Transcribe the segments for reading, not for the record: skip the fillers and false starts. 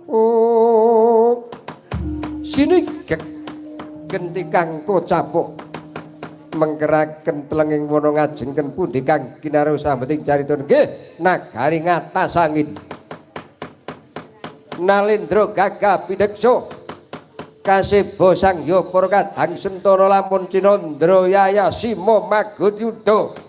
Oh. Sinigek genti kang kocapuk mengkeraken telenging wana ngajengken pundi kang kinaruh sambeting carita nggih nagari ngatasangin. Nalendra gagah pideksa kaseba sang ya para kadang sentana lamun cinandra yaya sima magutyuda.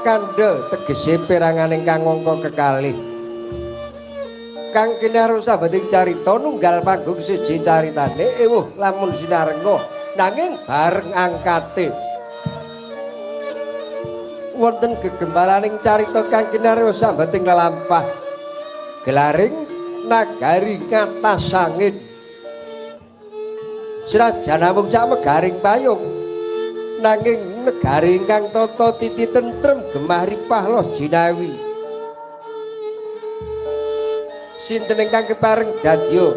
Kandha tegese perangan ingkang angka kekalih. Kang kinaruh sabeting carita nunggal panggung siji caritane ewuh lamun sinarenga nanging bareng angkate. Wonten gegembalaning carita kang kinaruh sambeting lelampah gelaring nagari ngatasangin. Senajan namung samegaring payung nanging negari ingkang tata titi tentrem gemah ripah loh jinawi. Sinten ingkang kepareng dadya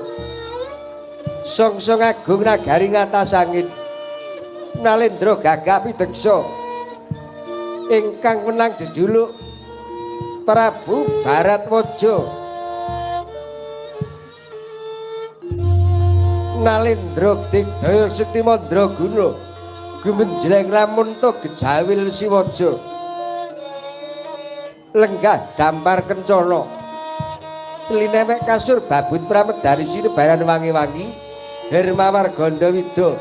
songsong agung nagari ngatasangin Nalendra gagah pideksa ingkang menang jejuluk Prabu Baratwaja. Nalendra digdaya sekti mandraguna gumenjleng lamun to gejawil siwaja lenggah dampar kencana tlinemek kasur babut pramedari sinebaran wangi-wangi hermawar gandawida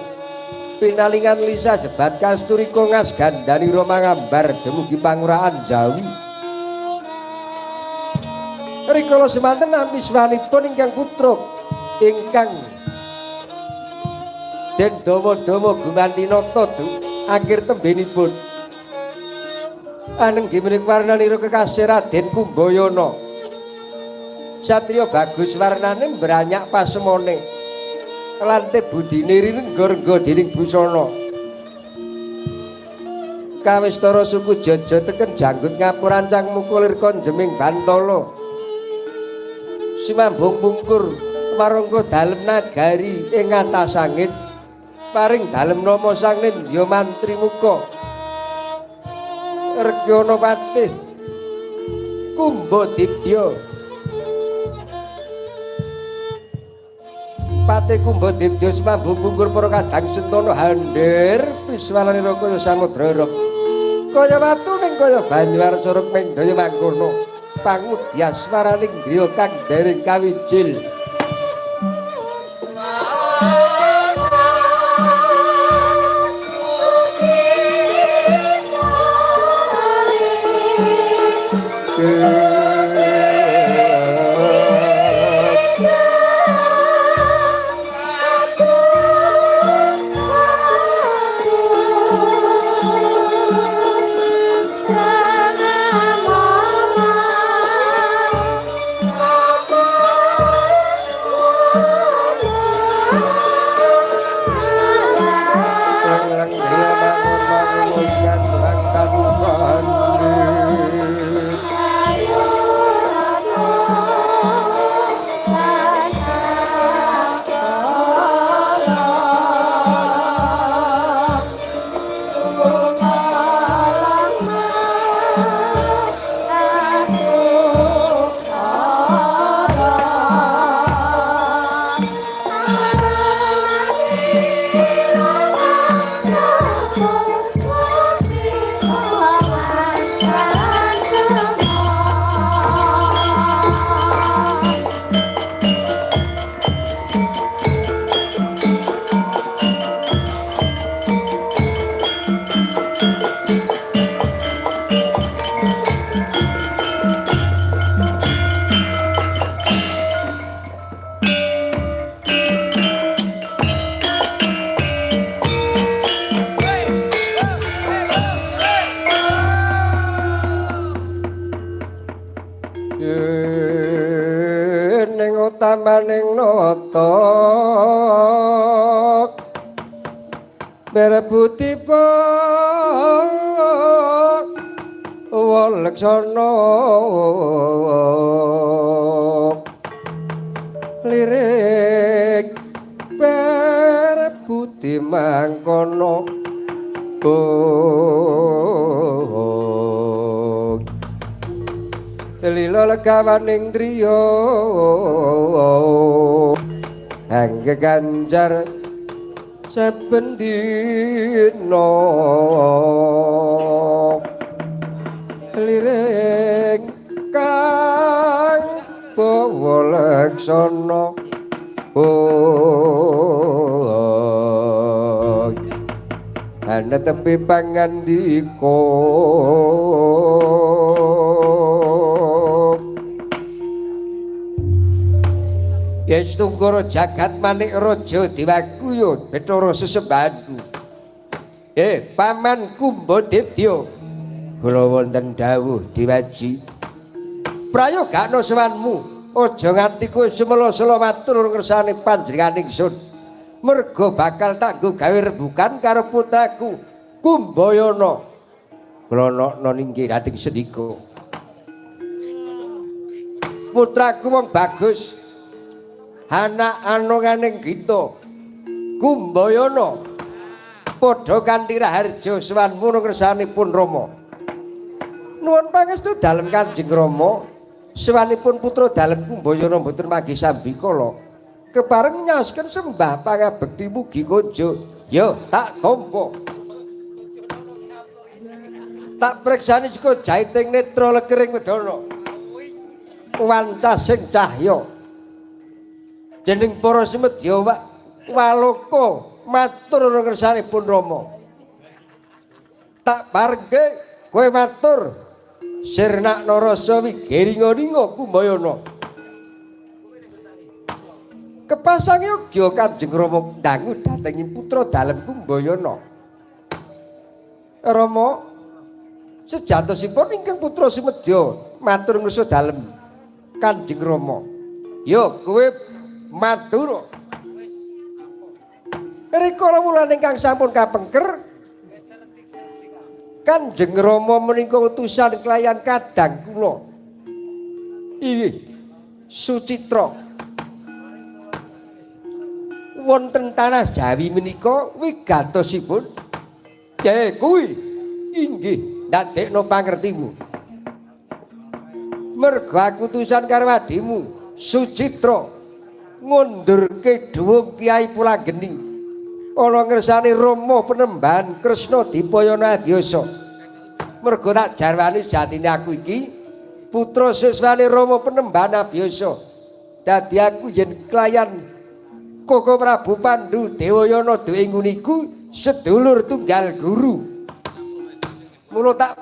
pinalingan lisa jebat kasturi kongas gandani roma ngambar dumugi panguraan Jawi. Rikala semanten nampi swanipun ingkang putra ingkang den dawa-dawa gumanti nata akhir tembenipun anenggi menika warnanira kekasih Raden Kumbayana. Satriya bagus warnane mbranyak pasemone lante budine rinengga-rengga dening busana. Kawistara suku Jaja teken janggut ngapurancang mukulir konjeming bantala simambung pungkur warangka dalem nagari ing ngatasangin paring dalem nama sang nindya mantri muka Rekyana patih Kumbadibya. Pate Kumbadibya semambu pungkur para kadang sentana handir piswalanira kaya samudra rep. Kaya watu ning kaya banyu arsa rukming daya mangkono. Pangudyaswaraning griya kang dereng kawijil. Utamaning nata berebutipun waleksana lirik berebuti mangkono lila legawaning driya angge ganjar saben dina lirik kang bawa leksana ana tepi pangandika. Yes tunggara jagat manik raja diwakuya Bathara sesembahanku. Paman Kumbadibya kula wonten dawuh diwaji. Prayogakno sowanmu, aja nganti kowe sumela-sela matur ngersane panjenengan ingsun. Merga bakal tak nggo gawe rembugan karo putraku Kumbayana. Kula nokno inggih rating sendika. Putraku wong bagus. Anak anonganing Gita Kumbayana padha kanthi raharja sowanmu ngersanipun Rama. Nuwun pangestu dalem Kanjeng Rama, sowanipun putra dalem Kumbayana mboten manggih sambikala. Kepareng nyaosken sembah pangabekti mugi konjuk. Ya tak tampa. Tak preksani saka jaiting netra lekering wedana. Wancasing cahya. Jeneng para semedya waloka matur ngersanipun Rama. Tak parengke kowe matur sirnakna rasa wigeringa-ringa Kumbayana. Kepasang yogya Kanjeng Rama ndangu dhateng putra dalem Kumbayana. Rama sejatosipun ingkang putra semedya matur ngersa dalem Kanjeng Rama. Ya kowe matur. Rikala wulan ingkang sampun kapengker Kanjeng Rama menika utusan kelayan kadang kula. Inggih Sucitra. Wonten tanah Jawi menika wigatosipun kuwi inggih ndadekno pangertimu. Mergo aku utusan karo adimu Sucitra ngundurke dhuwung Kyai Pulanggeni. Ana ngersane Rama Penembahan Kresna Dipayana Abiyasa. Mergo tak jarwani sejatine aku iki putra siswane Rama Penembahan Abiyasa. Dadi aku yen klayan Koko Prabu Pandu Dewayana duwe nguniku sedulur tunggal guru. Mula tak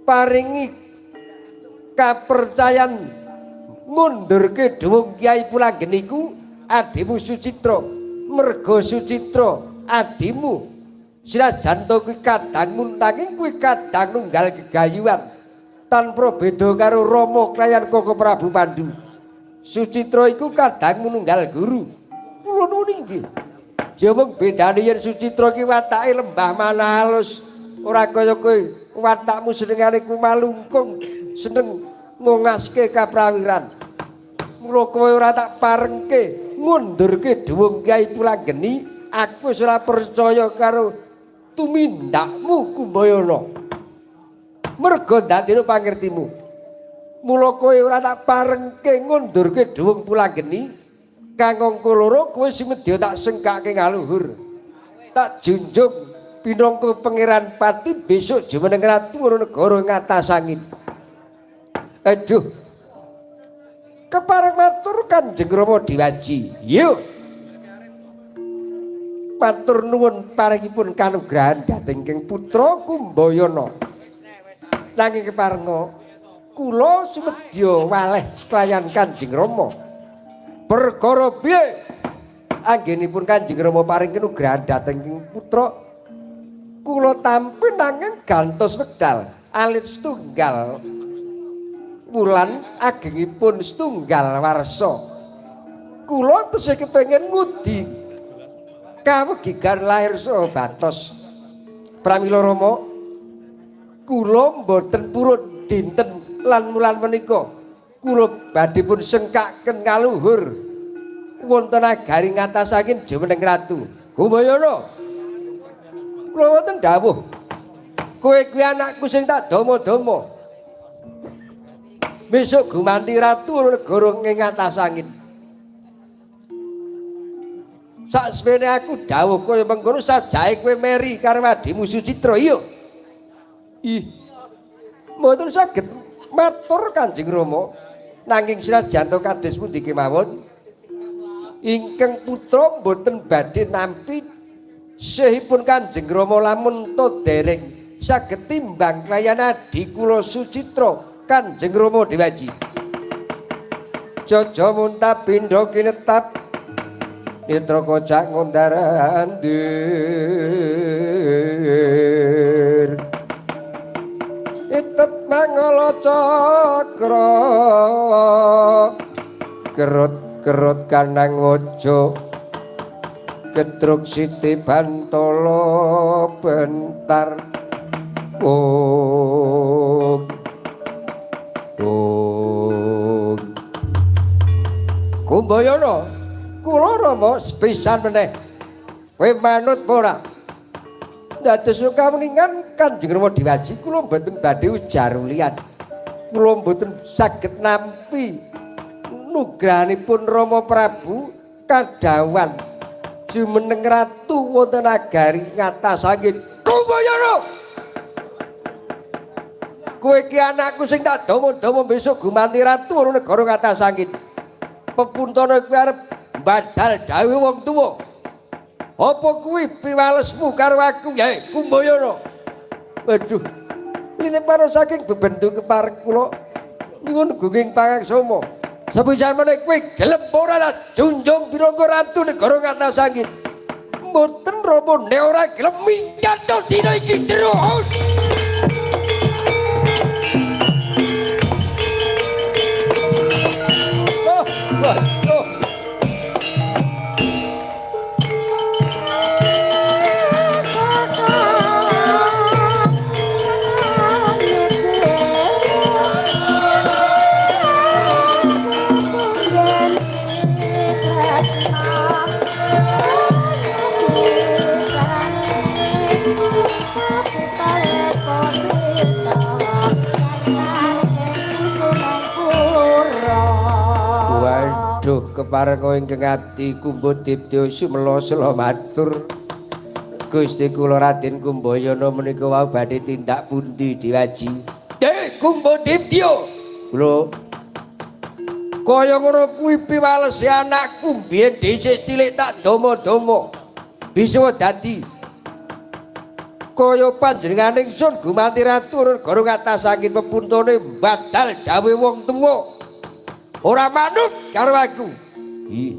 paringi kapercayan ngundurke dhuwung Kyai Pulanggeni iku adimu Sucitra. Mergo Sucitra adimu senajan to kuwi kadang nanging kuwi kadang nunggal gegayuhan tanpa beda karo Rama klayan Koko Prabu Pandu. Sucitra iku kadang nunggal guru. Kula nuwun inggih. Ya mung bedane yen Sucitra ki watake lembah manah halus, ora kaya kowe watakmu senengane kumalungkung, seneng ngongaske kaprawiran. Mula kowe ora tak parengke ngundurke dhuwung Kyai Pulanggeni, aku wis ora percaya karo tumindakmu Kumbayana. Mergo ndadekno pangertimu. Mula kowe ora tak parengke ngundurke dhuwung Pulanggeni, kang angka loro kowe sumedya tak sengkake ngaluhur. Tak junjung pinangka Pangeran Pati besok jumeneng ratu ana negara ngatas angin. Aduh. Kepareng matur Kanjeng Rama Diwaji. Yuk. Matur nuwun paringipun kanugrahan dhateng ing putra Kumbayana. Nanging keparenga kula sumedya waleh kelayan Kanjeng Rama. Perkara piye anggenipun Kanjeng Rama paring kanugrahan dhateng ing putra kula tampi nanging gantos wekdal alit setunggal wulan agengipun setunggal warsa. Kula tesih kepengin ngudi kawegigan lahir saha batos. Pramila Rama, kula mboten purun dinten lan wulan menika. Kula badhe pun sengkaken ngaluhur wonten nagari ngatas angin jumeneng ratu. Kumbayana. Kula wonten dawuh. Kowe kuwi anakku sing tak dama-dama. Besok gumanti ratu negara ing ngatas angin. Saksmene aku dawuh kaya mengkono sajae kowe meri karo adimu Sucitra. Iya. Ih. Mboten saged matur Kanjeng Rama. Nanging senajan to kados pundi kemawon ingkang putra mboten badhe nampi sehipun Kanjeng Rama lamun to dereng saged timbang kelayan adi kula Sucitra Kanjeng Rama Dewaji. Jaja muntabindha kinetap netra kocak ngundar andir. Itep mangala cakra kerut-kerut kanang waja ketruk siti bantala bentar. Oh oh Kumbayana, kula Rama sepisan meneh kowe manut ora? Dados kawuningan Kanjeng Rama Diwaji kula mboten badhe ujar ulian. Kula mboten saged nampi nugrahanipun Rama Prabu kadhawuhan jumeneng ratu wonten nagari ngatas angin. Kumbayana, kowe iki anakku sing tak dama-dama besok gumanti ratu ana negara ngatas angin. Pepuntana kuwi arep mbadal dawuh wong tuwa. Apa kuwi piwalesmu karo aku, ya Kumbayana? Waduh. Lineparo saking bebendu kepareng kula nyuwun gunging pangaksama. Sepisan meneh kowe gelem ora tak junjung pinangka ratu negara ngatas angin. Mboten Rama nek ora gelem minggat dina iki terus. Oh, wah, oh. Thank you. Duh keparenga ingkang ati Kumbodiptya sumela sela matur. Gusti kula Raden Kumbayana menika wau badhe tindak pundi Dewaji? Kumbodiptya. Lho. Kaya ngono kuwi piwalese anakku biyen dhisik cilik tak domo-domo. Bisa dadi kaya panjenengane ingsun gumanti ratu negara ngatasake pepuntune badal dawuh wong tuwa. Ora manut karo aku. Ih.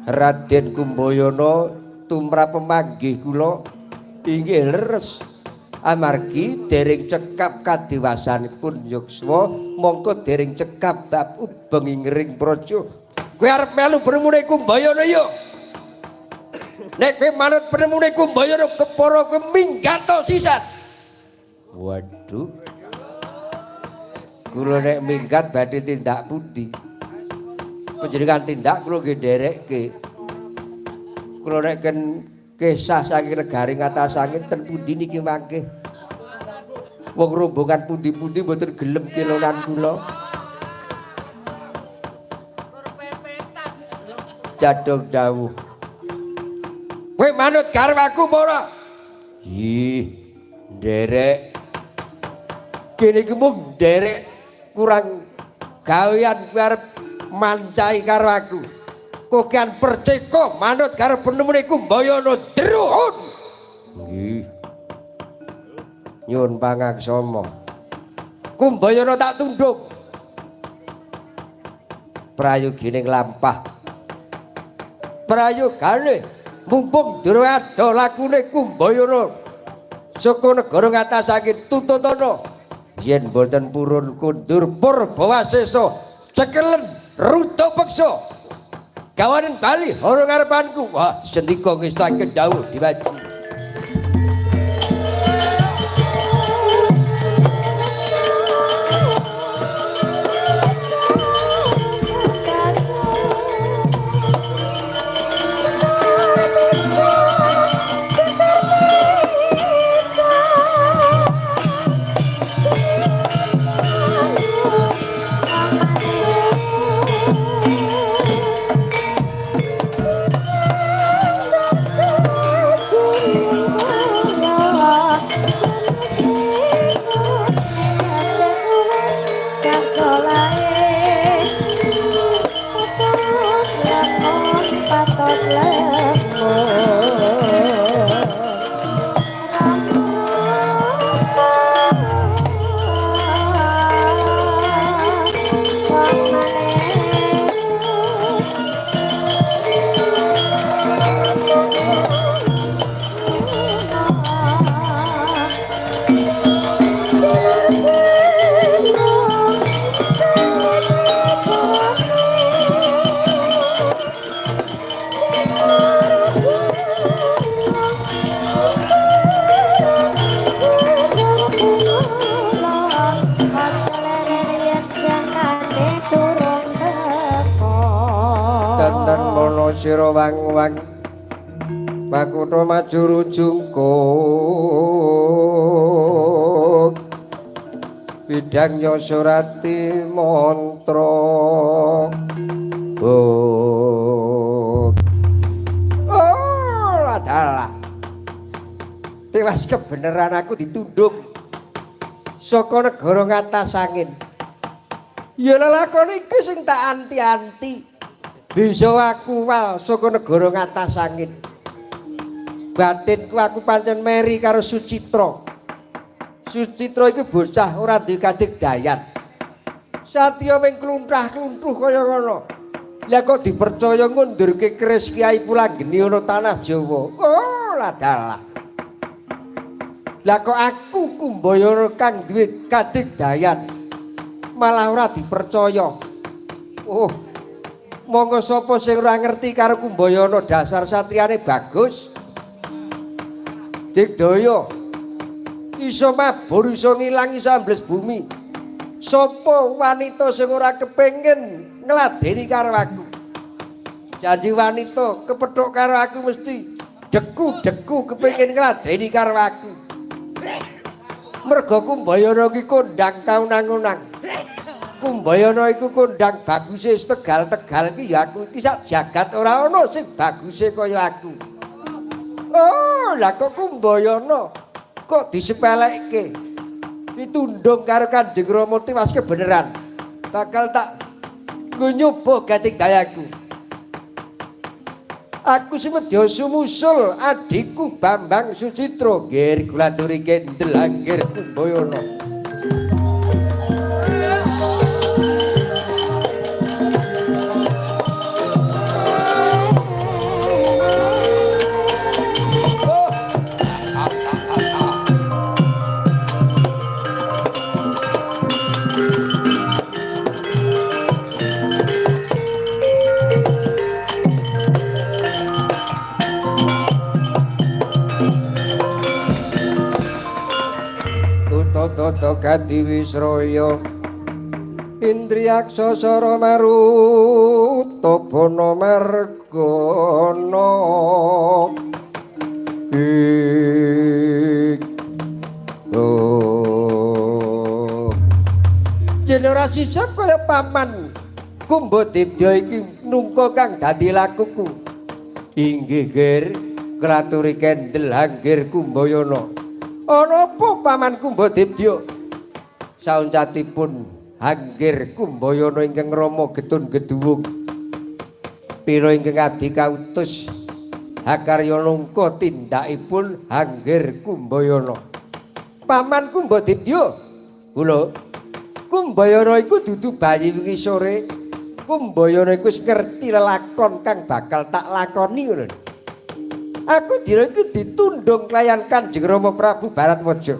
Raden Kumbayana tumrap pemanggih kula inggih leres amargi dereng cekap kadewasanipun yuswa mongko dereng cekap bab ubeng ing praja. Kowe arep melu penemune Kumbayana ya? Nek kowe manut penemune Kumbayana kepara kowe minggat sisan. Waduh. Kula nek minggat badhe tindak pundi? Panjenengan tindak kula nggih nderekke. Kula nek ken kesah saking negari ngatasake ten pundi niki mangke? Wong rombongan pundi-pundi mboten gelem kelonan kula. Jadong dawuh. Kowe manut karo aku apa ora? Ih, nderek. Kene iki mung nderek kurang gawean kowe arep mancai karo aku. Kokean perceka manut karo penemune Kumbayana druhun. Nggih. Nyuwun pangaksama. Kumbayana tak tunduk. Prayogining lampah. Prayogane mumpung durung ado lakune Kumbayana saka negara ngatasake tuntutana. Yen boten purun kundur purbawasesa cekelen ruta peksa gawanen bali hara ngarepanku. Wah, sendika ngestake dawuh Dewaji. Sira wang-wang makutha majuru jungkuk bidang nyosurati mantra. Oh, adalah tewas kebenaran aku ditunduk saka negara ngatas angin. Ya lelakon iki sing tak anti-anti. Bisa aku wal saka negara ngatas angin. Batinku aku pancen meri karo Sucitra. Sucitra iku bocah ora duwe kadigdayan. Satya ming kluntah-klunthuh kaya ngono. Lah kok dipercaya ngundurke keris Kyai Pulanggeni ana tanah Jawa. Oh, ladalah. Lah kok aku Kumbayana kang duwe kadigdayan malah ora dipercaya. Oh. Monggo sapa sing ora ngerti karo Kumbayana dasar satriyane bagus. Digdaya iso mabur, iso ngilang, iso ambles bumi. Sapa wanita sing ora kepengin ngladeni karo aku? Janji wanita kepethuk karo aku mesti deku-deku kepengin ngladeni karo aku. Merga Kumbayana iki kondang kaunang-unang. Kumbayana iku kondang baguse Tegal-Tegal iki ya aku iki sak jagat ora ana sing baguse kaya aku. Oh, lah kok Kumbayana kok disepelekke. Ditundung karo Kanjeng Rama tiwas kebeneran. Bakal tak nggo nyoba gating dayaku. Aku sumedya sumusul adhiku Bambang Sucitra nggih kula aturi kendel anggir Kumbayana. Tata gati wisraya Indriyaksa sara maruta bana margana ing oh generasi sep kaya paman Kumbadibya iki nungka kang dadi lakuku inggih ger klaturi kendel anggir Kumbayana. Ana apa paman Kumbadibya? Sauncatipun anggir Kumbayana ingkang rama getun geduwung. Pira ingkang abdi kautus hakarya nungka tindakipun anggir Kumbayana. Paman Kumbadibya, kula Kumbayana iku dudu bayi wingi sore. Kumbayana iku wis ngerti lelakon kang bakal tak lakoni ngono. Aku dina iki ditundung kelayan Kanjeng Rama Prabu Baratwaja.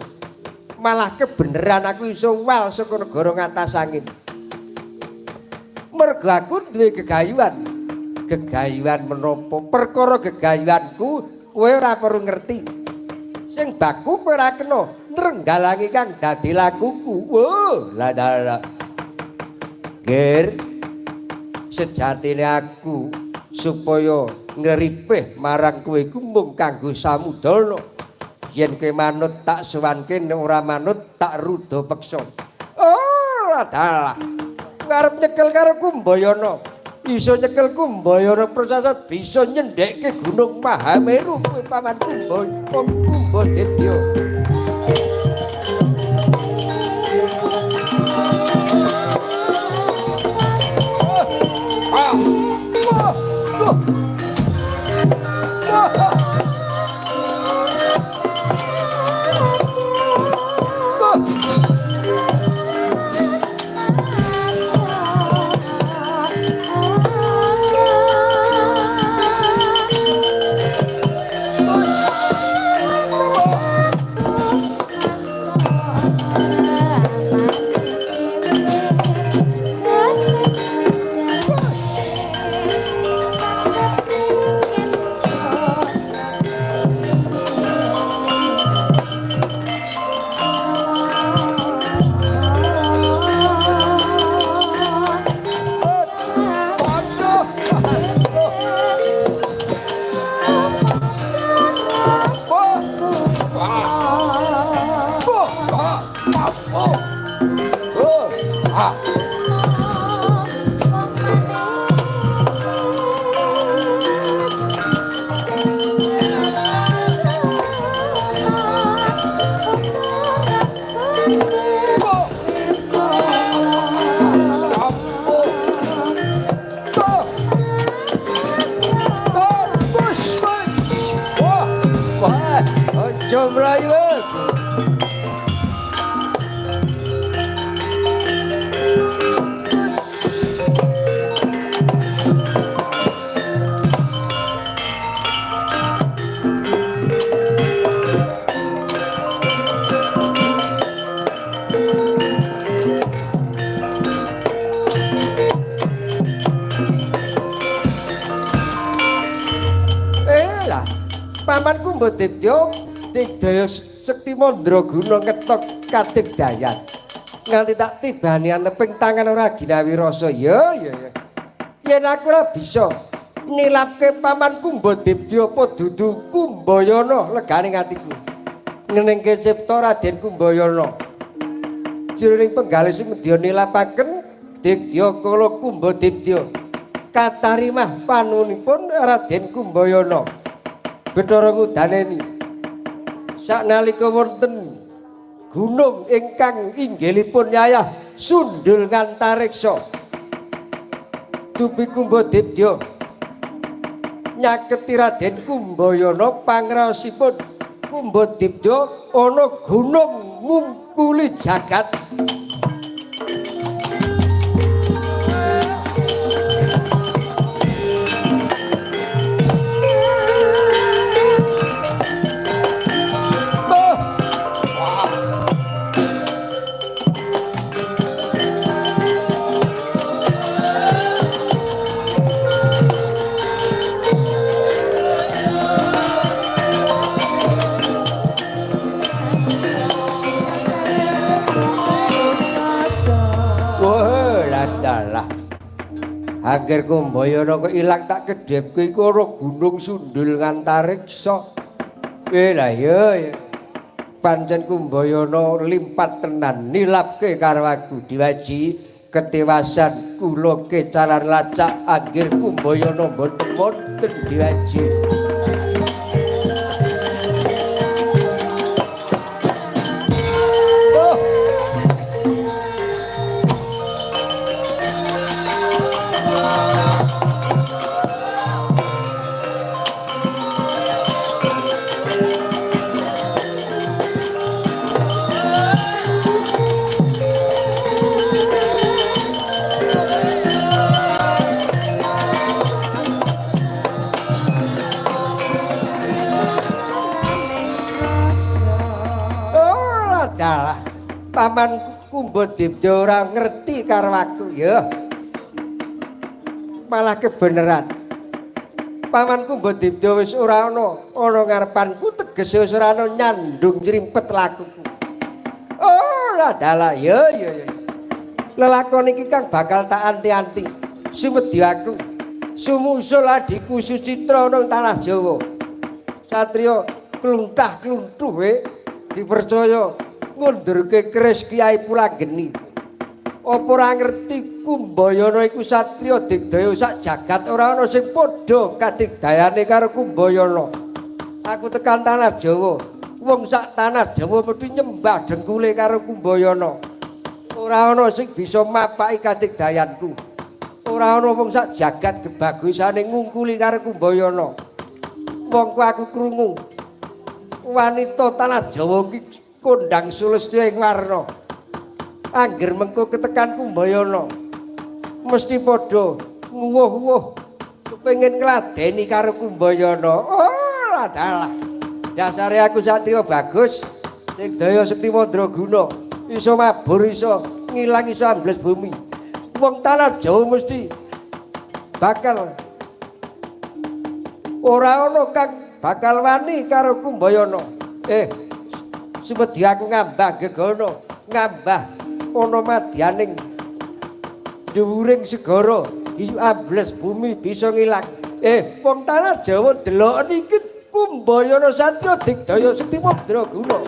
Malah kebeneran aku iso wal saka negara ngatas angin. Mergo aku duwe gegayuhan. Gegayuhan menapa? Perkara gegayuhanku kowe ora perlu ngerti. Sing baku kowe ora kena nrenggalangi kang dadi lakuku. Wah, lah lah. Ger, sejatine aku supaya ngripih marang kowe iku mung kanggo samudana. Yen kowe manut tak sowanke, nek ora manut tak ruda peksa. Oh, dalah. Arep nyekel karo Kumbayana. Iso nyekel Kumbayana prasasat bisa nyendhekke Gunung Mahameru kowe paman Kumbadibya. Ah. Wah. Wah. Wah. Paman Kumbadibya digdaya sekti mandraguna ngetok kadigdayan. Nganti tak tibani aneping tangan ora ginawi rasa. Ya ya ya. Yen aku ora bisa nilapke paman Kumbadibya apa dudu Kumbayana legane atiku. Ngeningke cipta Raden Kumbayana. Jroning penggalih sumedya nilapaken Digya Kala Kumbadibdya katarimah panunipun Raden Kumbayana. Bathara ngudaneni saknalika wonten gunung ingkang inggilipun yayah sundul ngantariksa. Dupi Kumbadibdya nyaketi Raden Kumbayana pangraosipun Kumbadibdya ana gunung ngungkuli jagat. Angger Kumbayana kok ilang tak kedhepke iku ana gunung sundul ngantariksa. Lah iya. Pancen Kumbayana limpat tenan nilapke karo aku diwaji ketewasan kula kecalan lacak angger Kumbayana mboten wonten diwaji. Paman Kumbadibdya ora ngerti karo aku ya. Malah kebeneran. Paman Kumbadibdya wis ora ana ana ngarepanku tegese wis ora ana nyandung nyrimpet lakuku. Oh, dalah ya ya ya. Lelakon iki kang bakal tak anti-anti. Sumedya aku. Sumusul adhiku Sucitra nang tanah Jawa. Satriya kluntah-kluntuh dipercaya ngundurke keris Kyai Pulanggeni. Apa ora ngerti Kumbayana iku satriya digdaya sak jagat ora ana sing padha kadigdayane karo Kumbayana. Aku tekan tanah Jawa, wong sak tanah Jawa mesti nyembah dengkule karo Kumbayana. Ora ana sing bisa mapaki kadigdayanku. Ora ana wong sak jagat kebagusane ngungkuli karo Kumbayana. Wong ku aku krungu wanita tanah Jawa iki kondang sulestya ing warna. Angger mengko ketekan Kumbayana mesti padha nguwuh-wuh kepengin ngladeni karo Kumbayana. Oh, dalah. Dasare aku satriya bagus sing daya sekti mandraguna, iso mabur, iso ngilang, iso ambles bumi. Wong tanah Jawa mesti bakal ora ana kang bakal wani karo Kumbayana. Sumedya aku ngambah gegana, ngambah ana madyaning dhuwuring segara, ambles bumi bisa ngilang. Wong tanah Jawa delok niki Kumbayana satriya digdaya sekti mandraguna.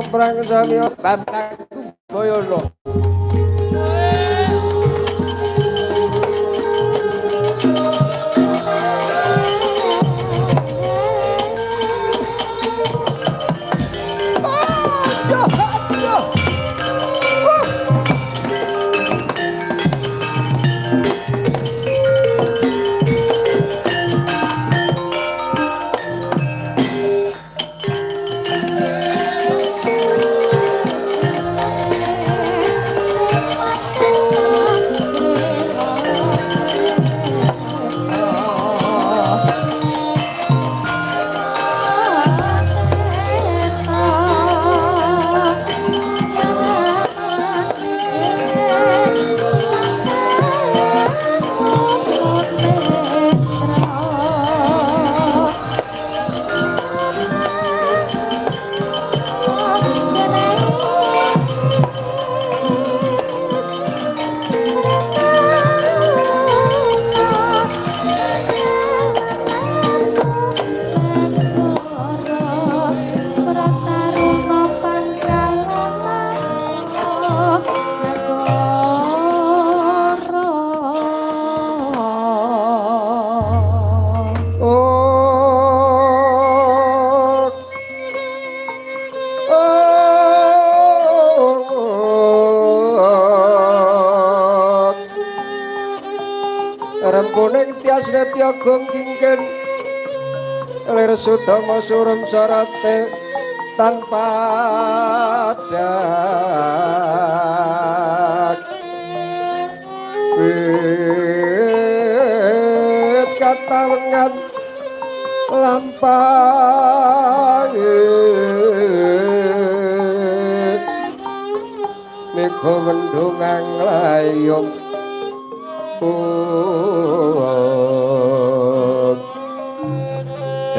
Prang Samya Bambang Kumbayana. Aduh, aduh. Oh, oh, rempuning tias netya gong kingken lir sudama surem sarate tanpa dak wit katawengan lampahe mega mendungang layung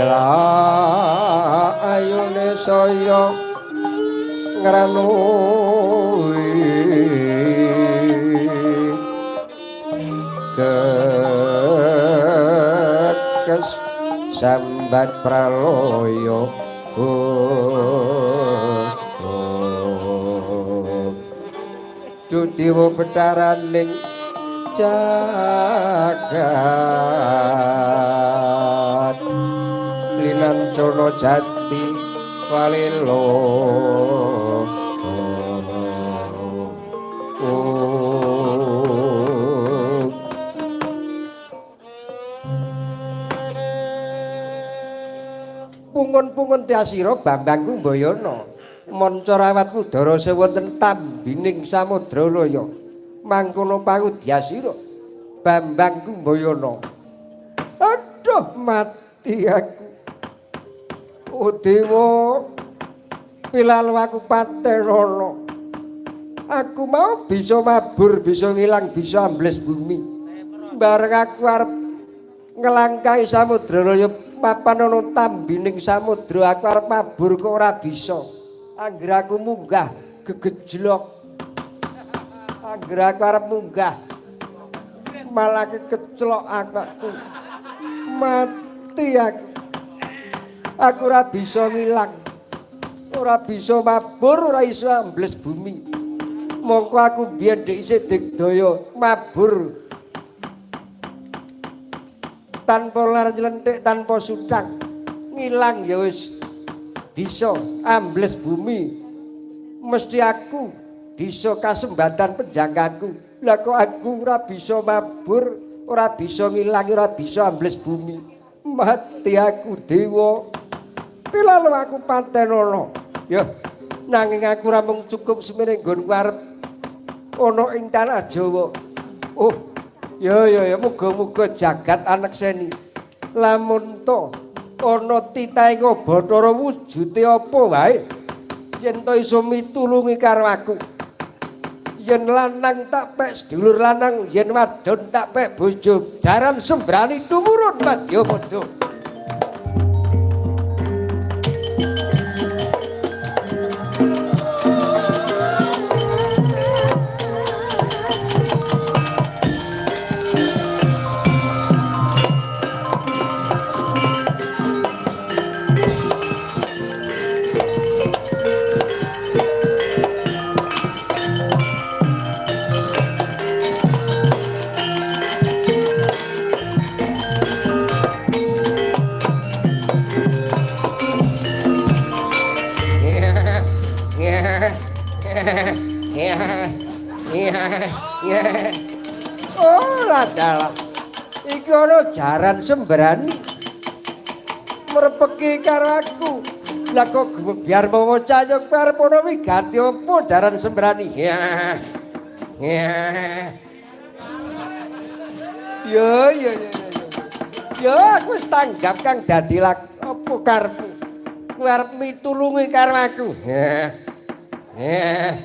Lah ayune saya ngranui kekes sambat pralaya. Dudewa betharaning jagat Linancana jati walelo. Pungun-pungun tiasira Bambang Kumbayana manca rawat mudara sewonten tambining samudra laya mangkono pangudyasira Bambang Kumbayana. Aduh mati aku. O dewa pilalu aku patenana. Aku mau bisa mabur, bisa ngilang, bisa ambles bumi. Bareng aku arep ngelangkai samudra laya papan ana tambining samudra, aku arep mabur kok ora bisa. Angger aku munggah gegejlok. Angger aku arep munggah malah keclok aku. Mati aku. Aku ora bisa ngilang, ora bisa mabur, ora iso ambles bumi. Mongko aku biyen dhek isih digdaya mabur tanpa lar nylenthik, tanpa sutang. Ngilang ya wis bisa ambles bumi. Mesti aku bisa kasembatan penjangkaku. Lah kok aku ora bisa mabur, ora bisa ngilang, ora bisa ambles bumi. Mati aku dewa. Pilalu aku patenana. Ya, nanging aku ora mung cukup semene nggonku arep ana ing tanah Jawa. Oh, ya ya ya muga-muga jagat anekseni. Lamun to ana titahe Bathara wujude apa wae, yen to iso mitulungi karo aku. Yen lanang tak pek sedulur lanang, yen wadon tak pek bojo. Jaran sembrani tumurun madya padha. Oh, dalah. Iki ana jaran sembrani. Merpeki karo aku. Lah kok biar mawa cahya kowe arep ana wigati apa jaran sembrani? Ya. Ya. Ya ya ya. Ya aku wis tanggap kang dadi apa karepmu. Kowe arep mitulungi karo aku. Ya. Ya.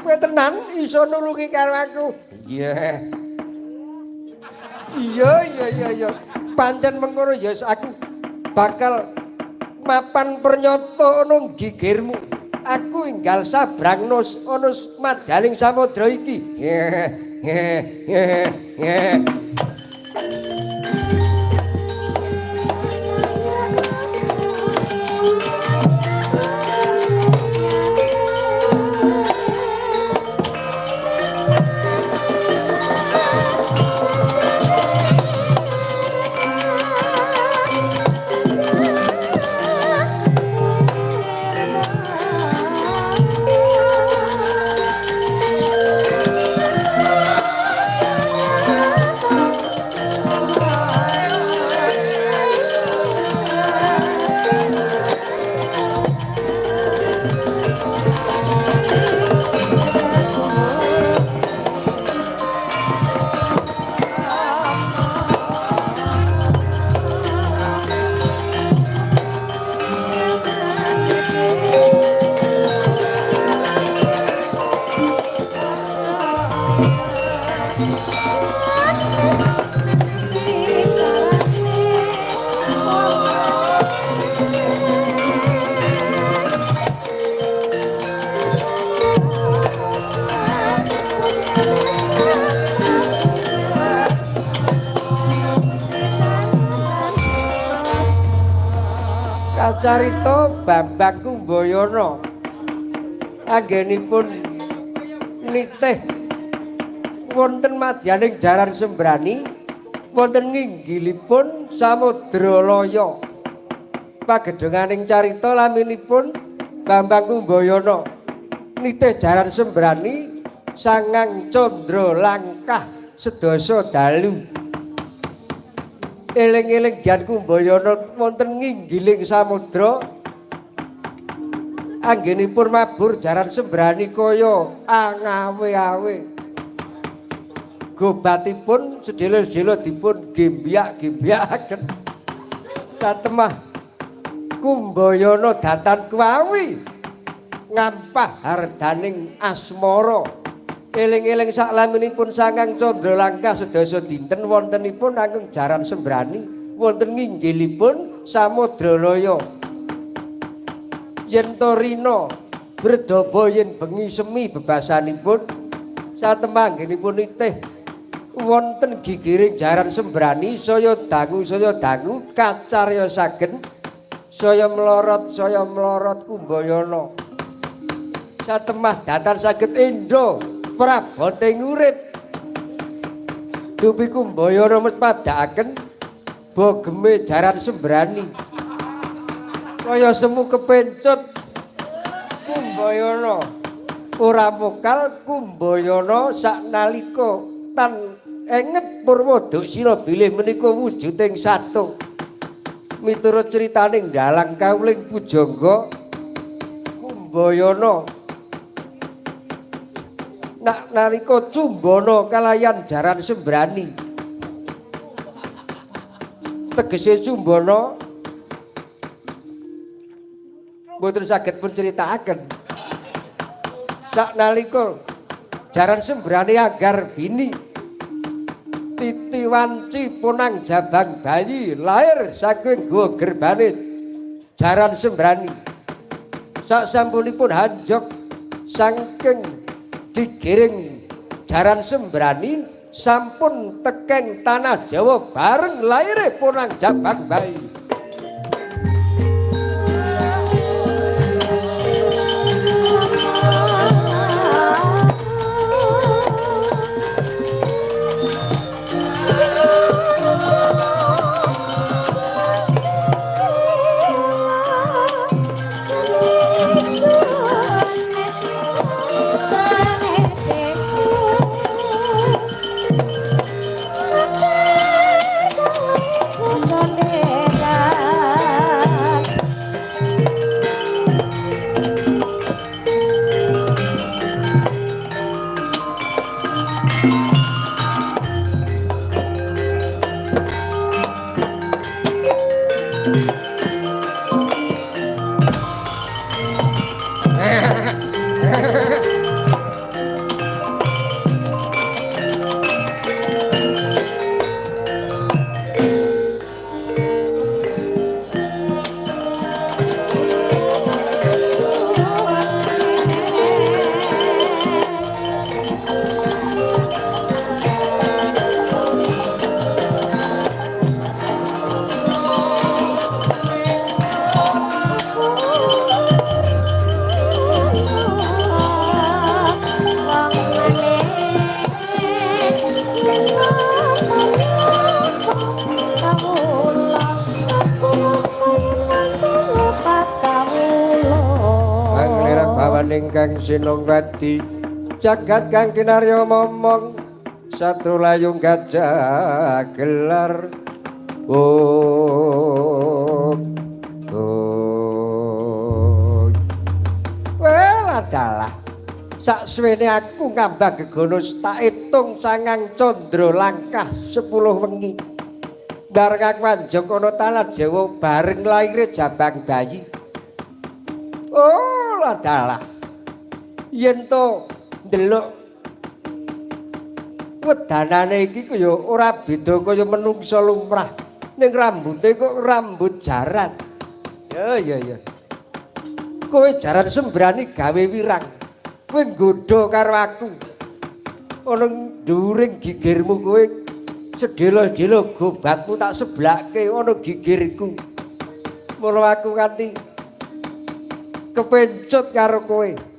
Kowe tenan iso nulungi karo aku. Iya. Iya iya iya iya. Pancen mengkono ya aku bakal mapan pernyata ana gigirmu. Aku enggal sabrangno ana madaling samudra iki. Kacarita Bambang Kumbayana anggenipun nitih wonten madyaning jaran sembrani wonten nginggilipun samudra laya. Pagedhenganing carita laminipun Bambang Kumbayana nitih jaran sembrani sangang candra langkah sedasa dalu. Eling-eling Gyan Kumbayana wonten nginggiling samudra anggenipun mabur jaran sembrani kaya angawe-awe. Gobatipun sedhela-sedhela dipun gembyak-gembyakaken. Satemah Kumbayana datan kuwawi ngampah hardaning asmara. Eling-eling saklaminipun sangang candra langkah sedasa dinten wontenipun anggung jaran sembrani wonten nginggilipun samudra laya. Yen to rina bredaba yen bengi semi bebasanipun satemah anggenipun nitih wonten gigiring jaran sembrani saya dangu kacaryosaken saya melorot Kumbayana. Satemah datan saged endo prabote urip. Dupi Kumbayana mespadakaken bogeme jaran sembrani. Kaya semu kepencut Kumbayana ora mokal Kumbayana saknalika tan enget purwa duksila bilih menika wujuding sato. Miturut critaning dalang kawuling pujangga Kumbayana nak nalika cumbana kalayan jaran sembrani. Tegese cumbana mboten saged pun critakaken. Saknalika jaran sembrani anggar bini titi wanci punang jabang bayi lahir saking gua gerbane jaran sembrani. Saksampunipun hanjok saking digiring jaran sembrani sampun tekeng tanah Jawa bareng lahire punang jabang bayi. Thank you. Ingkang sinongwadi jagat kang kinarya momong satru layung gajah gelar. Oh, oh. Well adalah sak suwene aku ngambang gegono tak itung sangang candra langkah 10 wengi. Bareng aku anjog ana tanah Jawa bareng laire jabang bayi. Oh adalah yen to ndelok wedanane iki kaya ora beda kaya menungsa lumrah, ning rambute kok rambut jaran. Ya ya ya. Kowe jaran sembrani gawe wirang. Kowe nggodha karo aku. Ana nduring gigirmu kowe sedhela-dhela gobatmu tak seblake ana gigirku. Mula aku nganti kepencut karo kowe.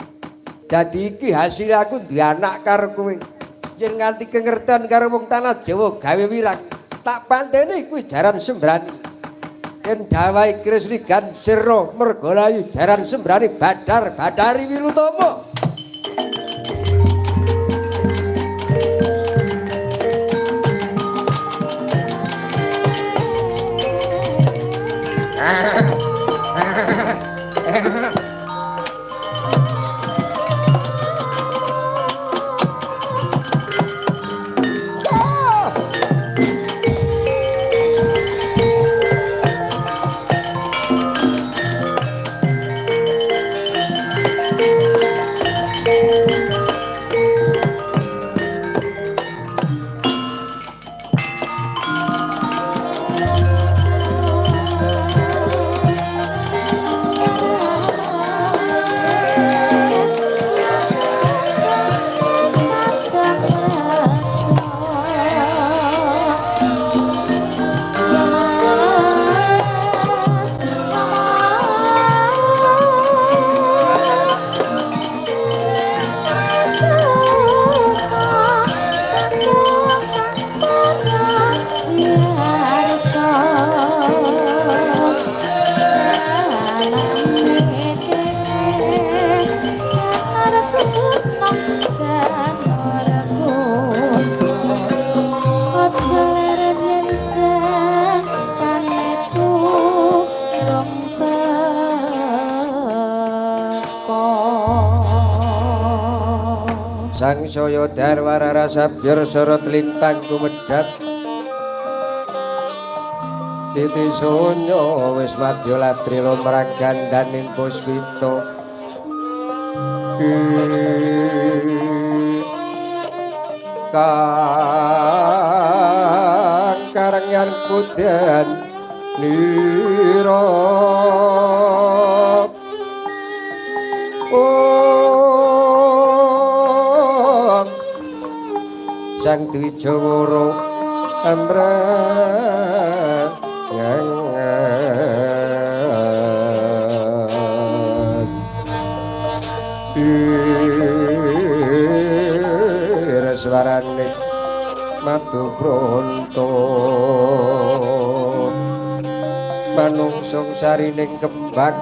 Dadi iki hasil aku duwe anak karo kowe. Yen nganti kengerten karo wong tanah Jawa gawe wirang, tak pantene kuwi jaran sembrani. Yen dawai Kresligan Sirna Mergalayu jaran sembrani Badar Badari Wilutomo. Sangsaya darwara rasa byar sorot lintang kumedhap titi sunyo wis madya ladri lumrah gandaning puspita kang karengyan puden nira. Sang Dwijawara amrang ira swarane madu bronto manungsung sarining kembang.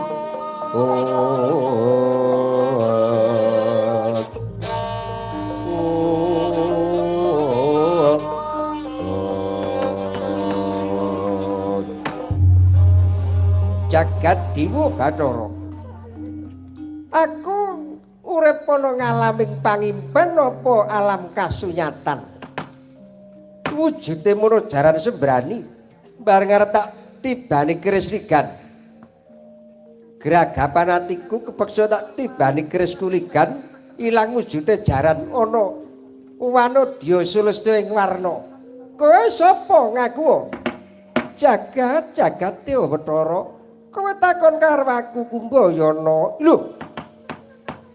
Jagat Dewa Bathara, aku urip ana ngalaming pangimpen apa alam kasunyatan? Wujude mono jaran sembrani bareng arep tak tibani keris ligan. Gragapan atiku kepeksa tak tibani keris kuligan, ilang wujude jaran ana wanodya sulestya ing warna. Kowe sapa ngaku? Jagat jagat dewa Bathara. Kowe takon karo aku Kumbayana. Lho.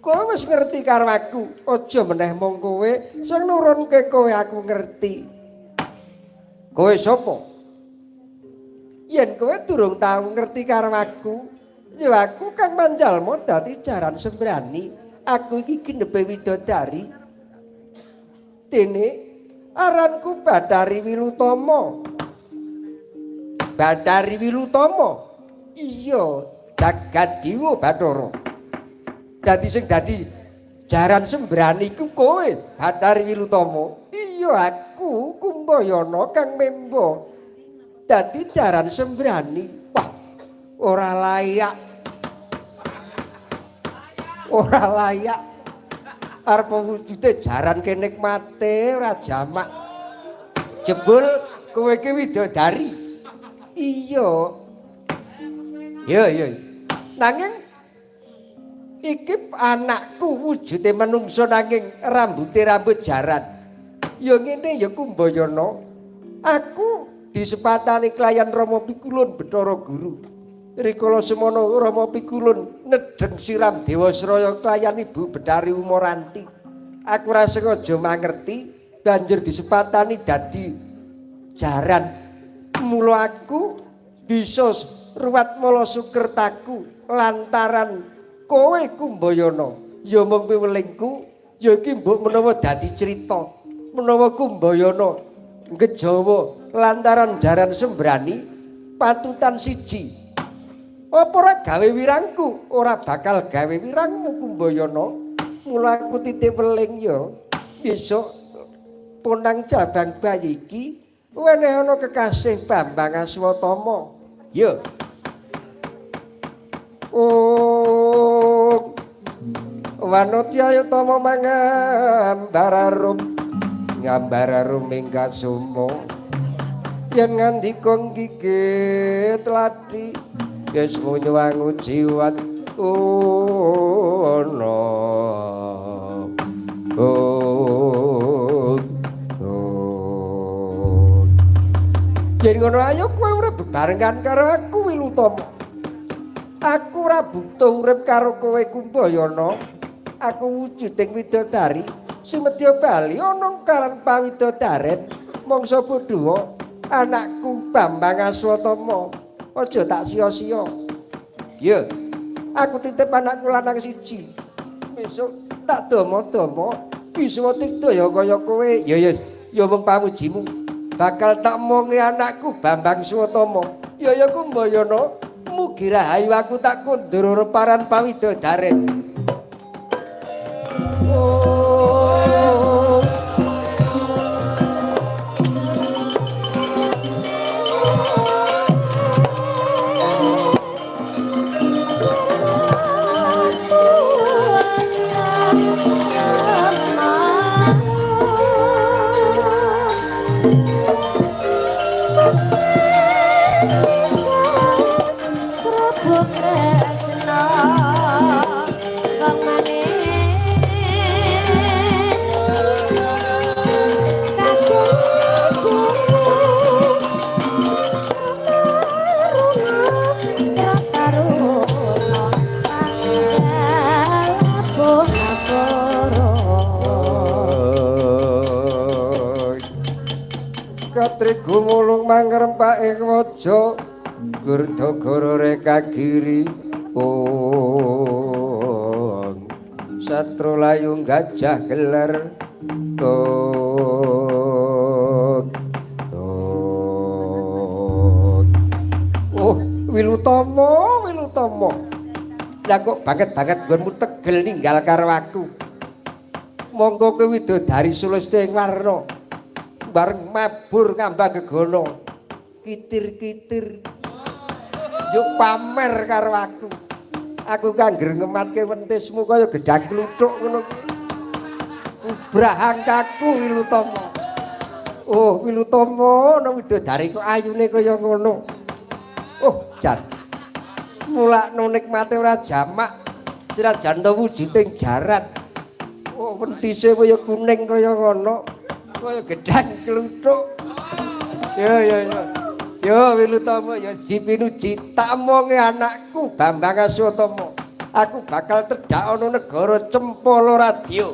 Kowe wis ngerti karo aku. Aja meneh mung kowe sing nurunke kowe aku ngerti. Kowe sapa? Yen kowe durung tau ngerti karo aku, ya aku kang manjalma dadi jaran sembrani. Aku iki genepe widodari. Dene aranku Bathari Wilutama. Bathari Wilutama. Iya, jagat dewa Bathara. Dadi sing dadi jaran sembrani iku kowe, Bathari Wilutama. Iya, aku Kumbayana kang membo dadi jaran sembrani. Wah, ora layak. Ora layak. Arep wujude jaran kenikmate ora jamak. Jebul kowe iki widodari. Iya. Iya, iya. Nanging iki anakku wujude menungso nanging rambute rambut jaran. Ya ngene ya Kumbayana. Aku disepatani kelayan Rama Pikulun Bathara Guru. Rikala semono Rama Pikulun nedheng siram Dewasraya kelayan Ibu Bathari Umaranti. Aku ora sengaja mangerti banjur disepatani dadi jaran. Mula aku bisa ruwat mala sukertaku lantaran kowe Kumbayana. Ya mung piwelingku ya iki mbok menawa dadi crita. Menawa Kumbayana ngejawa lantaran jaran sembrani patutan siji. Apa ora gawe wirangku? Ora bakal gawe wirangmu Kumbayana. Mula aku titip weling ya. Besok ponang jabang bayi iki weneh ana kekasih Bambang Aswatama. Ya. Oh. Wanodya Tama mangambar arum. Ngambar arum ing kasumo. Yen ngandika gigit lathi wis munyuwangu jiwat ana. Oh. Oh. Yen ngono ayo kowe urip bebarengan karo aku Wilutama. Aku ora butuh urip karo kowe Kumbayana. Aku wujuding widodari sumedya bali ana karan pawidodaren mangsa bodho anakku Bambang Aswatama. Aja tak sia-sia. Ya, aku titip anakku lanang siji. Besok tak dama-dama bisa tikta ya kaya kowe. Ya ya, ya mung pamujimu. Bakal tak mongi anakku Bambang Swatama. Ya ya Kumbayana, mugi rahayu aku tak kondur paran pawidodaren. Oh. Gumulung mangrempak ing waja gurdagara rekagiri ong satru layung gajah gelar ong. Oh Wilutama, Wilutama, lah kok banget-banget nggonmu tegel ninggal karo aku. Monggo kowe widodari sulestya ing warna bareng mabur ngambang gegono kitir-kitir yuk pamer karo aku. Aku kangger ngematke wentismu kaya gedang kluthuk ngono kuwi. Ubrah angkaku Wilutama. Oh, Wilutama ana widodari kok ayune kaya ngono. Oh, jan. Mulakno nikmate ora jamak. Senajan to wujuding jaran. Oh, wentise kaya kuning kaya ngono. Kaya gedang kluthuk. Yo yo yo. Yo Wilutama ya jipinuji tak omonge anakku Bambang Aswatama. Aku bakal tedhak ana negara Cempala Radya.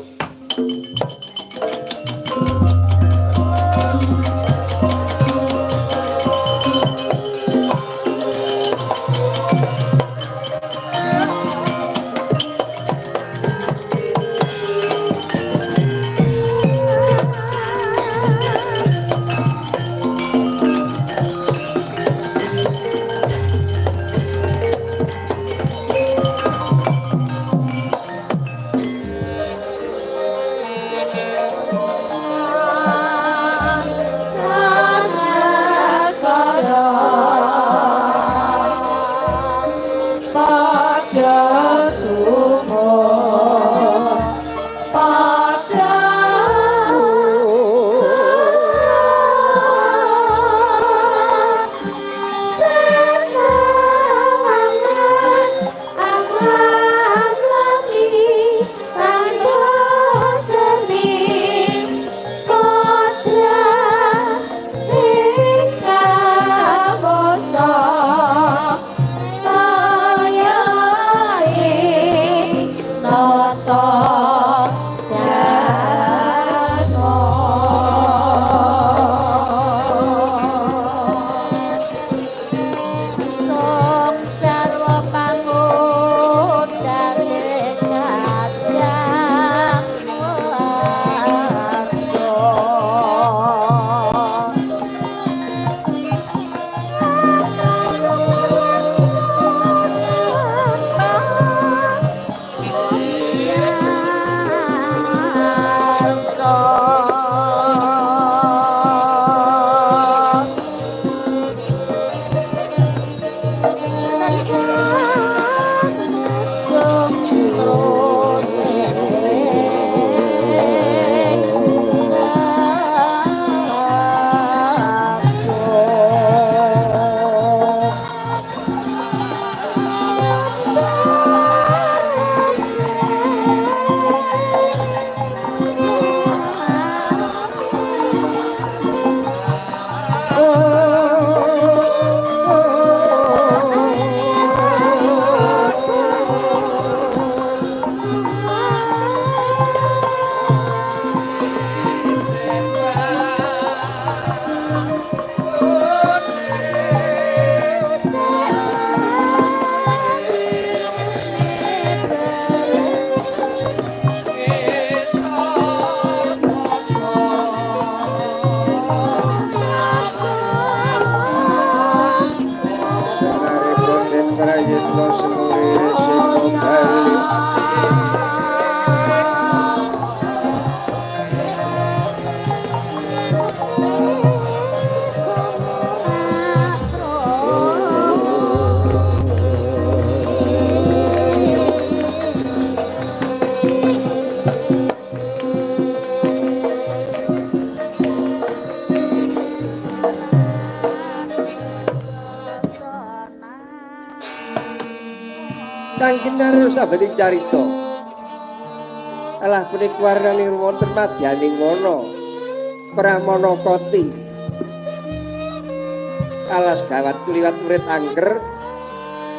Kang kinarya sabeting carita. Alah punika warnaning wonten madyaning wana Pramana Koti. Alas gawat kliwat murid angker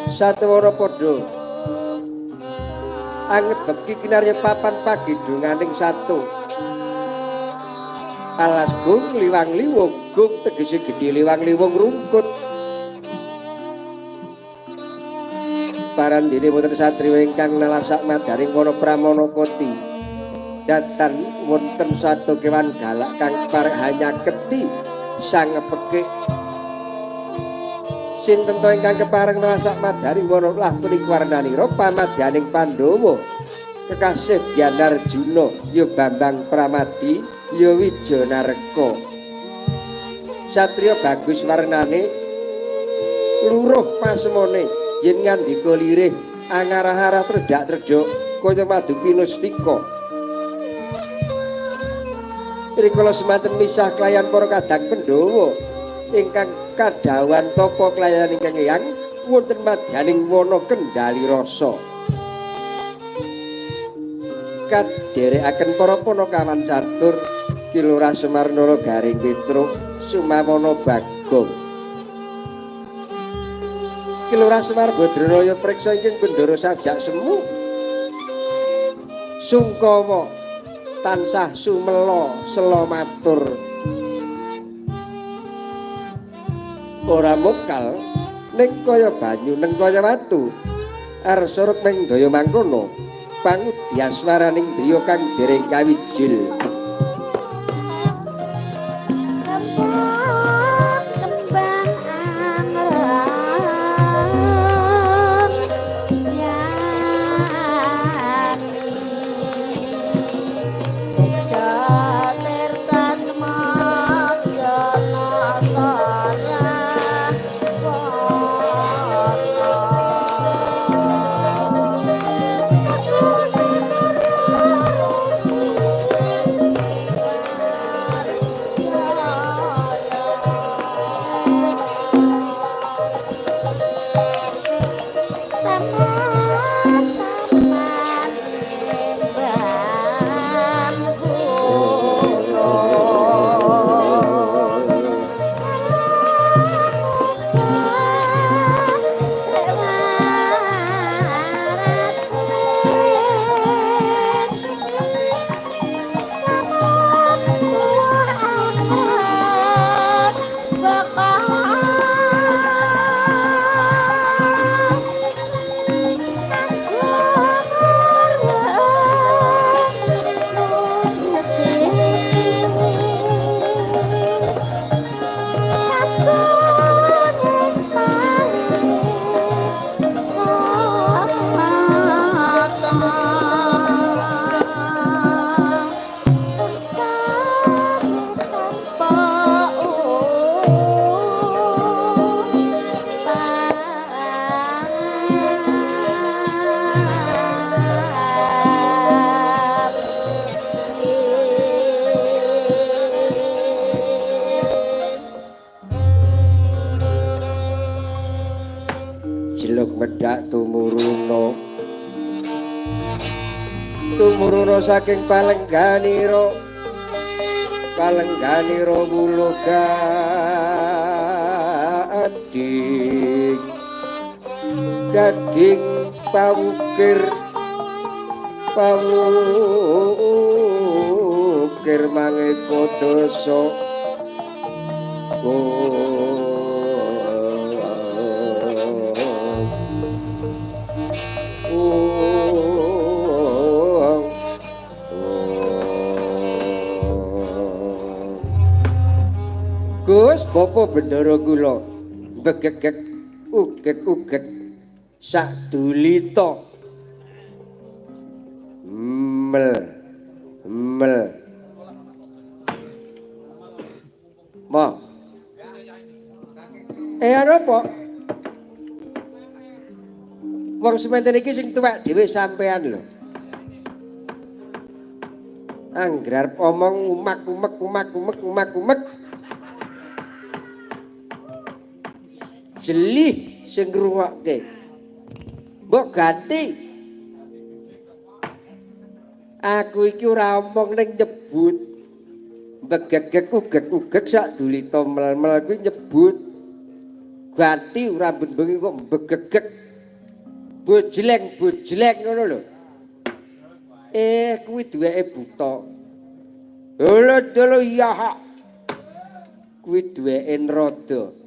satuwana padha anget beki kinarya papan pagedhunganing satu. Alas gung liwang liwung, gung tegese gedhe liwang liwung rungkut. Parandene wonten satriya ingkang nalasak madaring wana Pramana Koti. Datan wonten satu kewan galak kang parhanyaketi sang pekik. Sinten to ingkang kepareng nalasak madaring wana lah punika warnanira pamadyaning Pandhawa. Kekasih Dyanarjuna ya Bambang Pramadi ya Wijanarka. Satriya bagus warnane luruh pasemone. Yen ngandika lirih Angarah-arah tredak-treduk kaya madu pinustika. Rikala semanten misah kelayan para kadang Pandhawa ingkang kadhawuhan tapa kelayan ingkang eyang wonten madyaning wana kendali rasa. Kaderekaken para panakawan catur Ki Lurah Semar Nara Garing Petruk Sumawana Bagong. Ki Lurah Semar Badranaya priksa ingkang bendara sajak semu. Sungkawa tansah sumela sela matur. Ora mokal ning kaya banyu neng kaya watu. Arsa rukming daya mangkono pangudyaswaraning driya kang dereng kawijil. Tumuruna saking palengganira palengganira wuluh gading gading pawukir pawukir maneka dasa. Gus Bapak Bendara kula begegeg ugeg-ugeg sadulita mel mel ma ana apa wong sementen iki sing tuwek dhewe sampean lho. Angger arep omong umak-umek umak-umek umak-umek jelih sing ngrungokke. Mbok ganti. Aku iki ora omong ning nyebut. Begegeg ugeg-ugeg sak dulita mel-mel kuwi nyebut. Ganti ora ben-bengi kok begegeg. Bojleng-bojleng ngono lho. Kuwi duweke buta. Lho lho iya hak. Kuwi duweke nrada.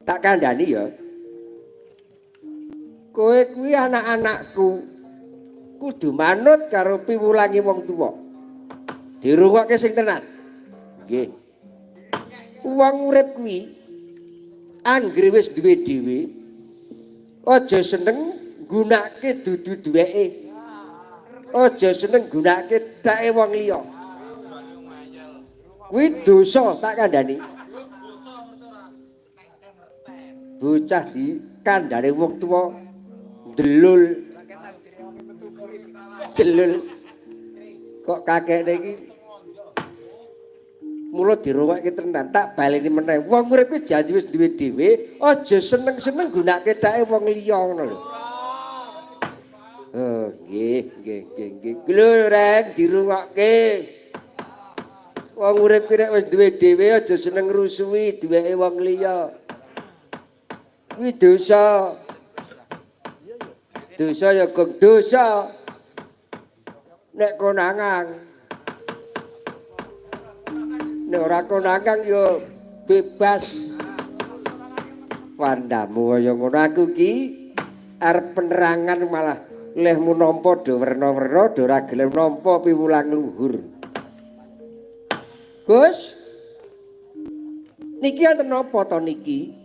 Tak kandhani ya. Kowe kuwi anak-anakku. Kudu manut karo piwulangi wong tuwa. Dirungokke sing tenan. Nggih. Wong urip kuwi anggere wis duwe dhewe, aja seneng nggunakake dudu duweke. Aja seneng nggunakake theke wong liya. Kuwi dosa tak kandhani. Bocah di kandhane wong tuwa ndelul. Delul. Kok kakekne iki mula dirungokke tenan, tak baleni meneh. Wong urip ki janji wis duwe dhewe, aja seneng-seneng gunake thake wong liya ngono lho. Oh, nggih, nggih, nggih, nggih. Lho, Reng, dirungokke. Wong urip ki nek wis duwe dhewe aja seneng ngrusuhi duweke wong liya. Kuwi dosa. Dosa ya gong dosa. Nek konangan. Nek ora konangan ya bebas. Wandamu kaya ngono aku ki arep penerangan malah lehmu nampa do werna-werna do ora gelem nampa piwulang luhur. Gus, niki wonten napa to niki?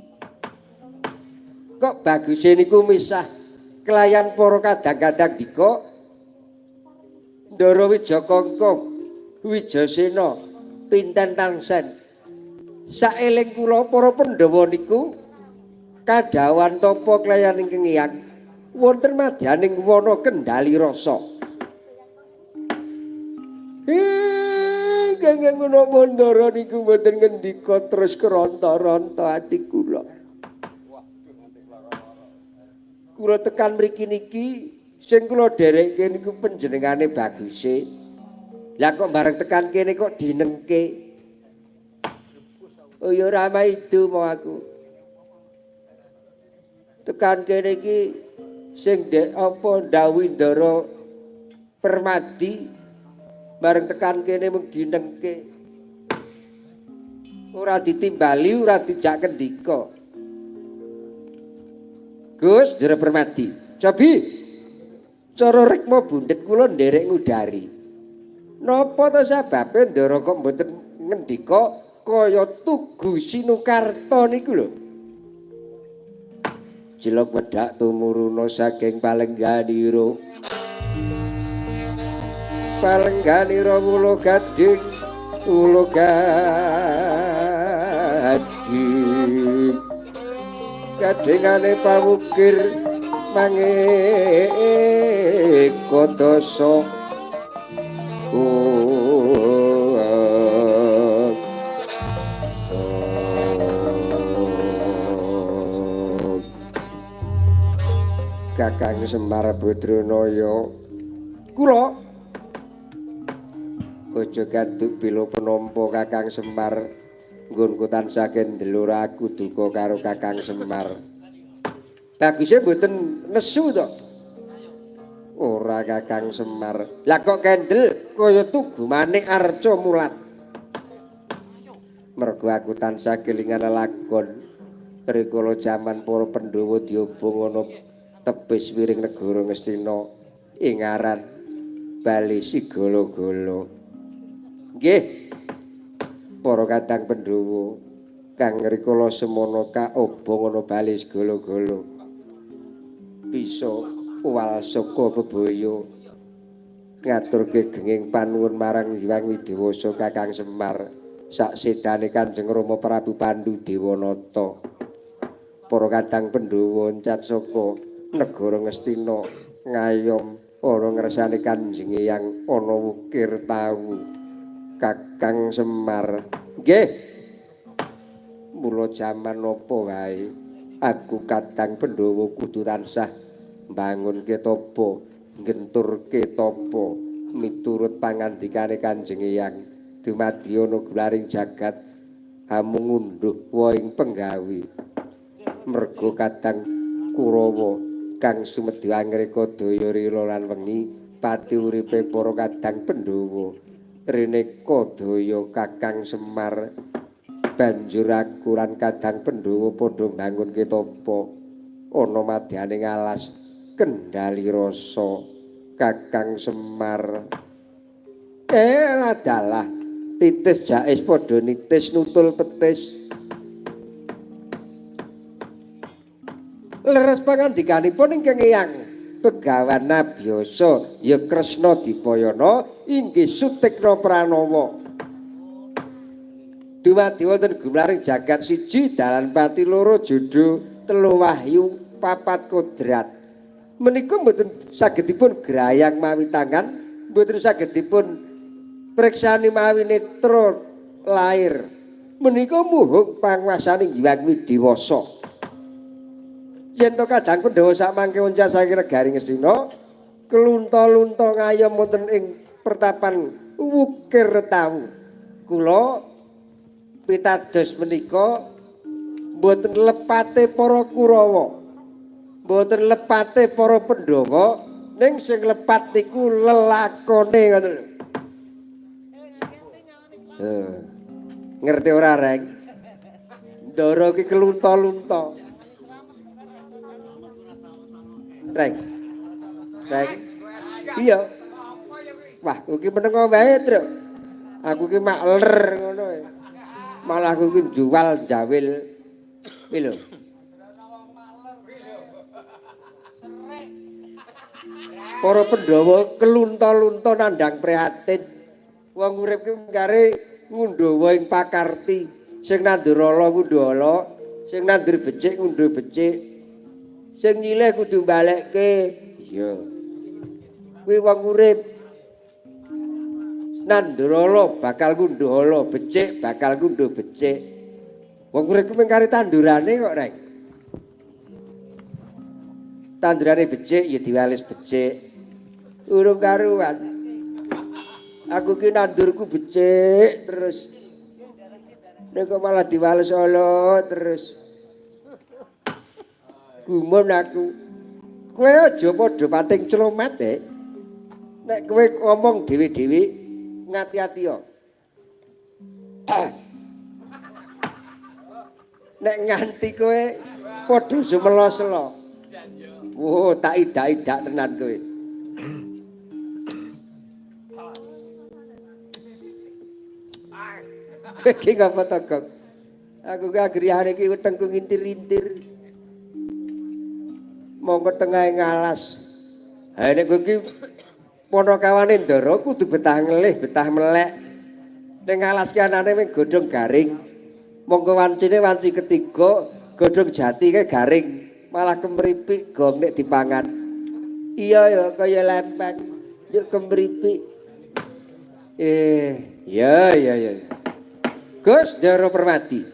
Kok baguse niku misah kelayan para kadang-kadang dika Ndara Wijakangka Wijasena pinten tangsen. Saeling kula para Pandhawa niku kadhawan tapa kelayan ingkang eyang wonten madyaning wana kendali rasa. Kenging ngono Ndara niku mboten ngendika terus keronta-ronta ati kula. Kula tekan mriki niki sing kula dherekke niku panjenengane baguse. Lah kok bareng tekan kene kok dinengke. Oh ya ora maido mau aku. Tekan kene iki sing ndek apa ndhawuhi Ndara Permadi bareng tekan kene mung dinengke. Ora ditimbali, ora dijak kendika. Gus Ndara Permadi, cobi cara rikma bundet kula nderek ngudari. Napa to sababe Ndara kok mboten ngendika kaya Tugu Sinukarta niku lho. Jelok wedhak tumuruna saking palengganira. Palengganira wulu gading, wulu gading. Gadingane pawukir mangekodasa. Kakang Semar Badranaya kula aja gaduk bela penampa Kakang Semar nggonku tansah ndelur aku duka karo Kakang Semar. Baguse mboten nesu to. Ora Kakang Semar. Lah kok kendel kaya tugu manik arca mulat. Mergo aku tansah kelingan lakon rikala jaman para Pandhawa diobong ana tepis wiring negara Ngastina ing aran Bali Sigala-gala. Nggih. Para kadang Pandhawa kang rikala semana kaobong ana Bali Sigala-gala. Bisa uwal saka bebaya ngaturke genging panuwun marang Hyang Widiwasa Kakang Semar sak sedane Kanjeng Rama Prabu Pandu Dewanata. Para kadang Pandhawa encat saka negara Ngastina ngayom ana ngersane Kanjeng Hyang ana wukir tawu Kakang Semar. Nggih. Mula jaman apa wae aku kadang Pandhawa kudu tansah mbangunke tapa, nggenturke tapa miturut pangandikane Kanjeng Hyang. Dumadi ana gularing jagat amung ngunduh wohing penggawe. Merga kadang Kurawa kang sumedya angreka daya rila lan wengi pati uripe para kadang Pandhawa. Rineka daya Kakang Semar banjur aku lan kadang Pandhawa padha mbangunke tapa ana madyane alas kendali rasa Kakang Semar. Adalah titis jais padha nitis nutul petis. Leres pangandikanipun ingkang Eyang Begawan Nabyasa ya Kresna Dipayana inggih Sutikna Pranawa. Dumadi wonten gumlaring jagat siji dalan pati loro jodho telu wahyu, papat kodrat. Menika mboten saged dipun grayang mawi tangan, mboten saged dipun preksani mawi netra lair. Menika muhung panguwasaning Hyang Widiwasa. Yen to kadang Pandhawa sak mangke oncat saking negari Ngastina, kelunta-lunta ngayom wonten ing pertapan Wukir Retawu. Kula pitados menika mboten lepate para Kurawa, mboten lepate para Pandhawa, ning sing lepat niku lelakone ngoten lho. Ngerti ora, Reng? Ndara ki kelunta-lunta. Reng. Reng. Iya. Wah, kowe ki meneng wae, Truk. Aku ki makler ngono. Malah aku ki jual jawil. Kuwi lho. Para Pandhawa kelunta-lunta nandhang prihatin. Wong urip ki mengkare ngundhawa ing pakarti. Sing nandur ala ngundha ala, sing nandur becik ngundha becik. Sing nyilih kudu balekke. Iya. Kuwi wong urip. Nandur ala bakal ngundha ala, becik bakal ngundha becik. Wong urip kuwi mengkare tandurane kok, Reng. Tandurane becik ya diwales becik. Urung karuan. Aku ki nandurku becik terus. Nek kok malah diwales ala terus. Gumun aku. Kowe aja padha pating clomet e. Nek kowe ngomong dhewe-dhewe ngati-ati yo. Nek nganti kowe padha sumela-sela. Wo, tak idak-idak tenan kowe. Iki ngapa to, Gong? Aku ki agriyane iki wetengku ngintir-intir. Monggo tengahe ngalas. Ha nek kowe iki ponokawane Ndara kudu betah ngelih, betah melek. Ning ngalas ki anane mung godhong garing. Monggo wancine wanci ketiga, godhong jati ke garing, malah kemripik gong nek dipangan. Iya ya kaya lempeng, yuk kemripik. Ya ya ya. Gus Ndara Permadi.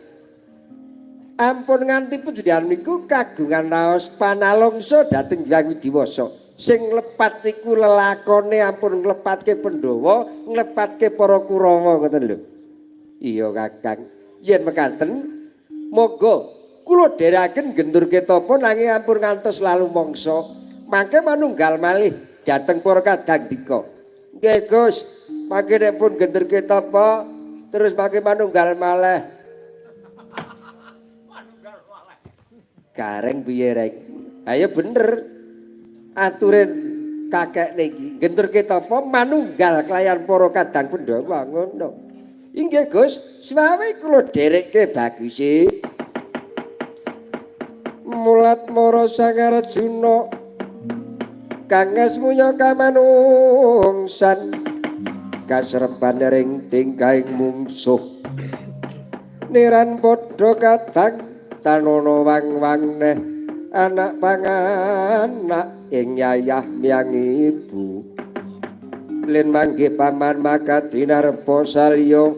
Ampun nganti panjenengan niku kagungan raos panalungsa dhateng Hyang Widiwasa. Sing lepat niku lelakone ampun nglepatke Pandhawa, nglepatke para Kurawa ngoten lho. Iya Kakang. Yen mekaten monggo kula dherekaken gendurke tapa nanging ampun ngantos lalu mangsa. Mangke manunggal malih dhateng para kadang dika. Nggih Gus, mangke nek pun gendurke tapa terus mangke manunggal malih. Gareng piye rek? Ayo bener. Ature kakek niki genturke tapa manunggal kelayan para kadang Pandhawa ngono. Inggih Gus, suwawe kula dherekke baguse. Mulat mara Sang Arjuna kang asmunya kamanungsan kasrepan ring tingkahing mungsuh. Niran padha kadang tanono wang-wangneh anak panganak ing yayah miyang ibu. Lin manggih paman maka dinarpa salya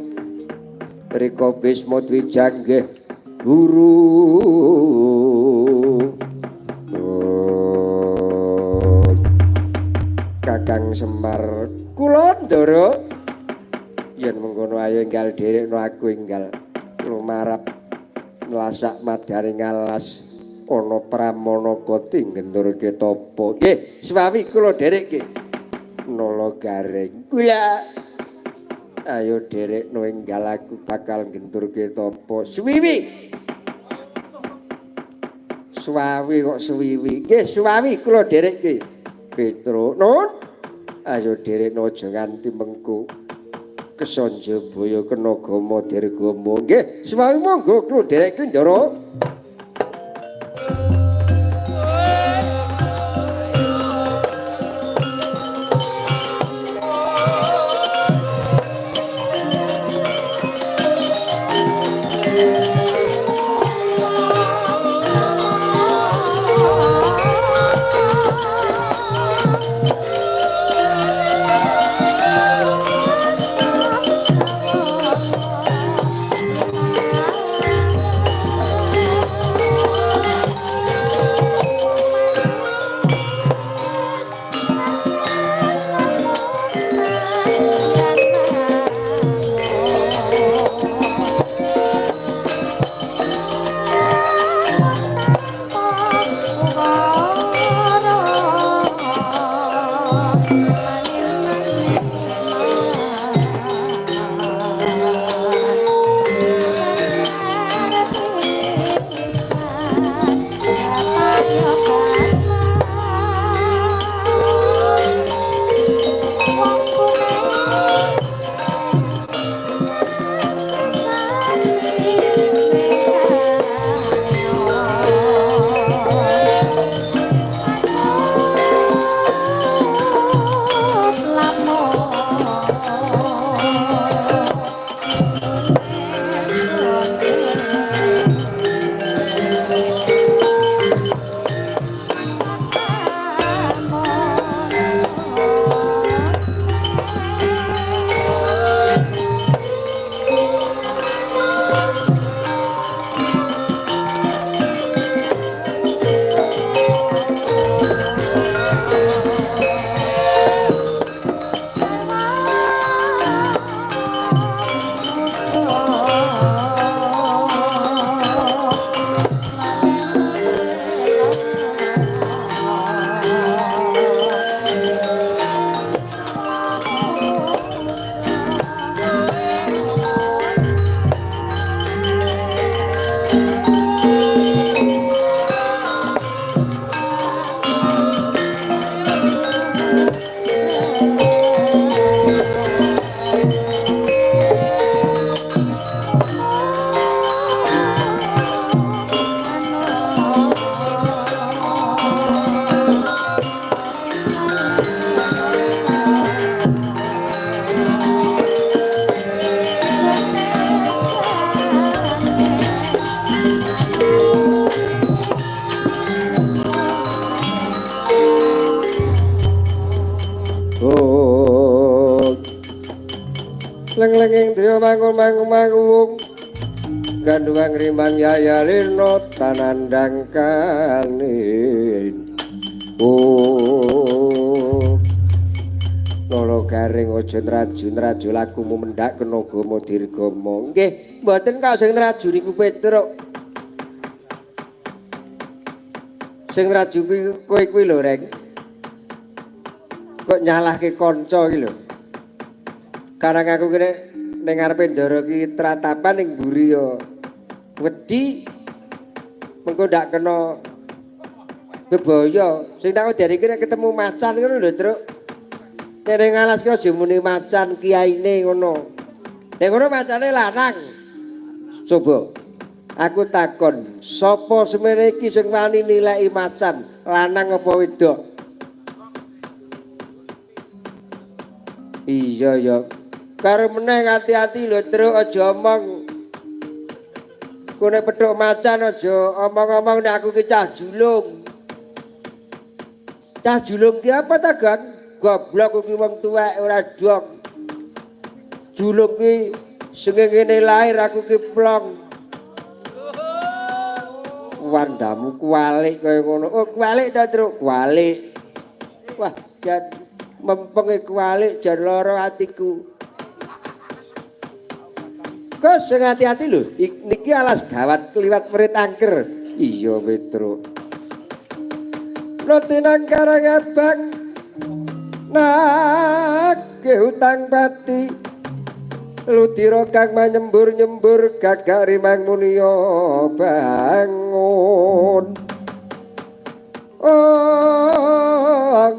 rika Bisma Dwijanggih guru. Kakang Semar kula Ndara yen mengkono ayo enggal dherekno aku enggal lumarap nlasak madyaning alas ana pramana gati ngendurke tapa. Nggih, swawi kula dherekke. Nala garing. Kula ayo dherekno enggal aku bakal ngendurke tapa. Swiwi. Swawi kok swiwi. Nggih, swawi kula dherekke. Petro, nun. Ayo dherekno aja nganti mengko. Kesanjabaya kena gama dirgama. Nggih, swawi monggo kula dherekke Ndara. Leng-lenging driya mangun mangun mangung gandhuwang rimang yayalina tanandang kanin. Oh Nolo garing aja nraju-nraju lakumu mendhak kena gama dirgama. Nggih, mboten kok sing nraju niku Petruk. Sing nraju kuwi kowe kuwi lho, Reng. Kok nyalahke kanca iki lho. Karang aku kene ning ngarepe ndara ki tratapan ning mburi ya wedi mengko ndak kena kebaya. Sing tak wedeni iki nek ketemu macan ngono lho, Truk. Nek ning alas ki aja muni macan kiyaine ngono. Nek ngono macane lanang. Coba aku takon, sapa semene iki sing wani nilai macan, lanang apa wedok? Iya ya. Karo meneh ati-ati lho, Truk, aja omong. Ku nek pethuk macan aja omong-omong nek aku ki cah julung. Cah julung ki apa ta, Gan? Goblok kuwi wong tuwek ora dong. Julung ki sing ngene lahir aku ki plong. Wandamu kualik kaya ngono. Oh, kualik ta, Truk? Kualik. Wah, jan mempenge kualik jan lara atiku. Kok sing ati-ati lho, niki alas gawat kliwat merit angker. Iya, Petruk. Roti nang Karang Abang nagih utang pati. Ludira kang manyembur-nyembur gagak rimang muniya bangun. Ong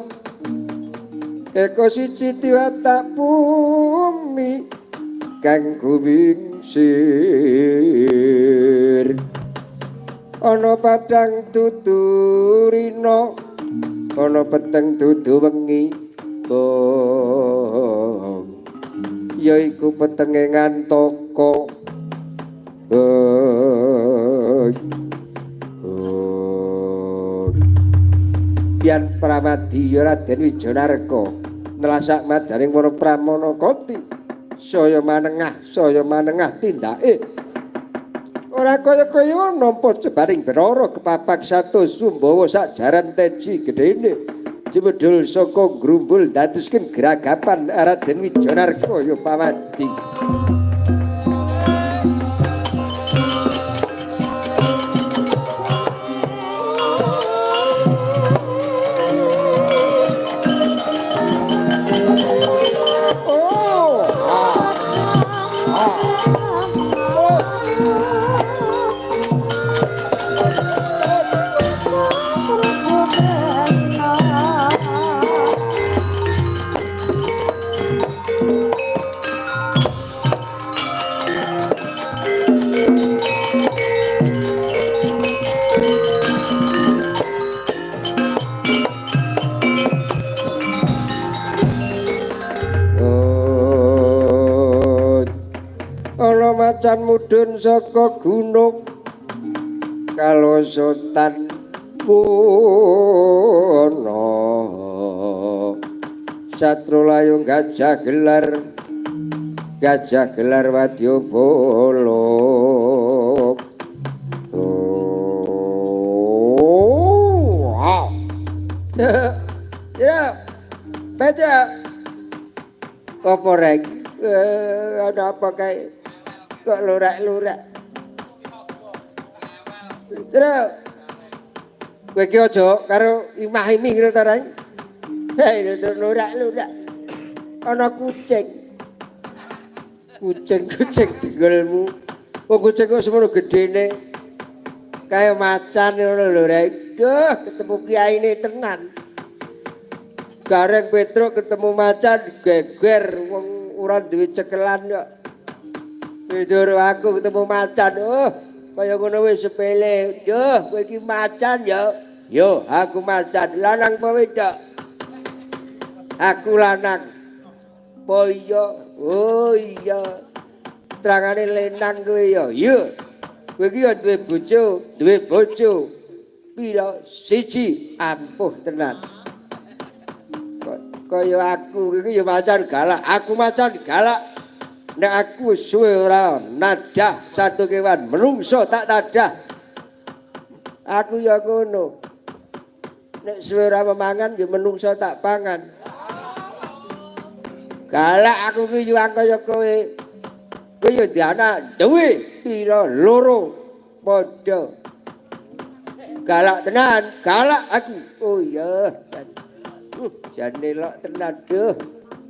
eko siji diwatak bumi kang gumingsir. Ana padang dudu rina, ana peteng dudu wengi. Oh, yaiku petenge ngantaka. Oh. Dian Pramadya Raden Wijanarka nelasak madaning para pramana koti. Saya manengah tindake. Ora kaya-kaya nampa jebaring Benara kepapak satu Sumbawa sak jaran teji gedene. Jemedul saka grumbul dadosken gragapan Raden Wijanarka ya pamadi. Oh. Ah. Ah. Oh. Ana macan mudhun saka gunung kalosotan wana. Satru layung gajah gelar, gajah gelar wadya bolok. Oh, wow. Ya, beda. Apa rek? Ada apa kae? Kok lurak-lurak? Terus kowe iki aja karo imah-imih ngono ta, Reng? Hei, terus lurak-lurak. Ana kucing. Kucing-kucing dengkulmu. Wong kucing kok semono gedene. Kaya macan ngono lho, Reng. Duh, ketemu kiyaine tenan. Gareng Petruk ketemu macan geger wong ora duwe cekelan kok. Tidur aku ketemu macan. Oh, kaya ngono wis sepele. Duh, kowe iki macan ya. Yo, aku macan. Lanang apa wedok? Aku lanang. Apa iya? Oh iya. Terangane lenang kowe ya. Iya. Kowe iki ya duwe bojo, duwe bojo. Pira? Siji. Ampuh tenan. Kaya aku iki ya macan galak. Aku macan galak. Nek aku suwe ora nadah satu kewan menungso tak tadah. Aku ya ngono. Nek suwe ora memangan ya menungso tak pangan. Galak aku ki yuang kaya kowe. Kowe ya ndek anak duwe pira loro padha. Galak tenan, galak aku. Oh iya, jan elok tenan duh.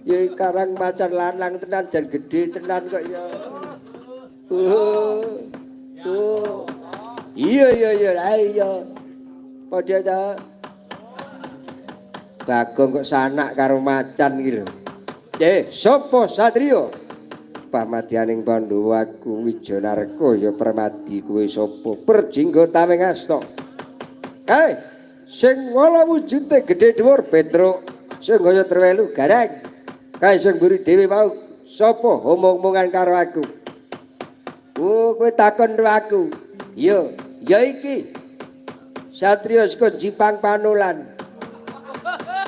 Ya karang macan lanang tenan jan gedhe tenan kok ya. Oh. Oh. Iya iya iya, ayo. Padha ta. Bagong kok sanak karo macan iki lho. Sapa satriya? Pamadyaning Pandhawa aku Wijanarka ya Permadi kowe sapa? Perjinggo Tameng Asta. Kae sing wala wujude gedhe dhuwur Petruk, sing kaya trewelu gareng. Kae sing mburi dhewe mau sapa omong-omongan karo aku? Oh, kowe takon karo aku. Iya, ya iki. Satriya saka Jipang Panolan.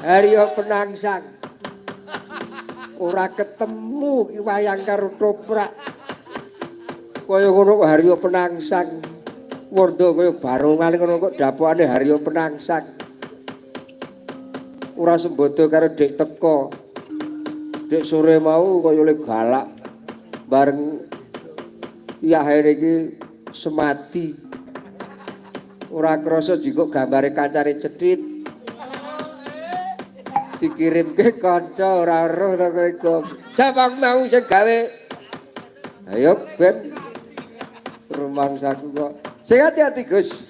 Harya Penangsang. Ora ketemu ki wayang karo toprak. Kaya ngono kok Harya Penangsang. Wanda kaya barongan ngono kok dapukane Harya Penangsang. Ora sembodo karo Dik teko. Dik sore mau kaya le galak. Bareng yahere iki semati. Ora krasa jikok gambare kancane cethit. Dikirimke kanca ora roh ta kowe kok. Sapa mau sing gawe? Ayo ben rumangsaku kok. Sing ati-ati Gus.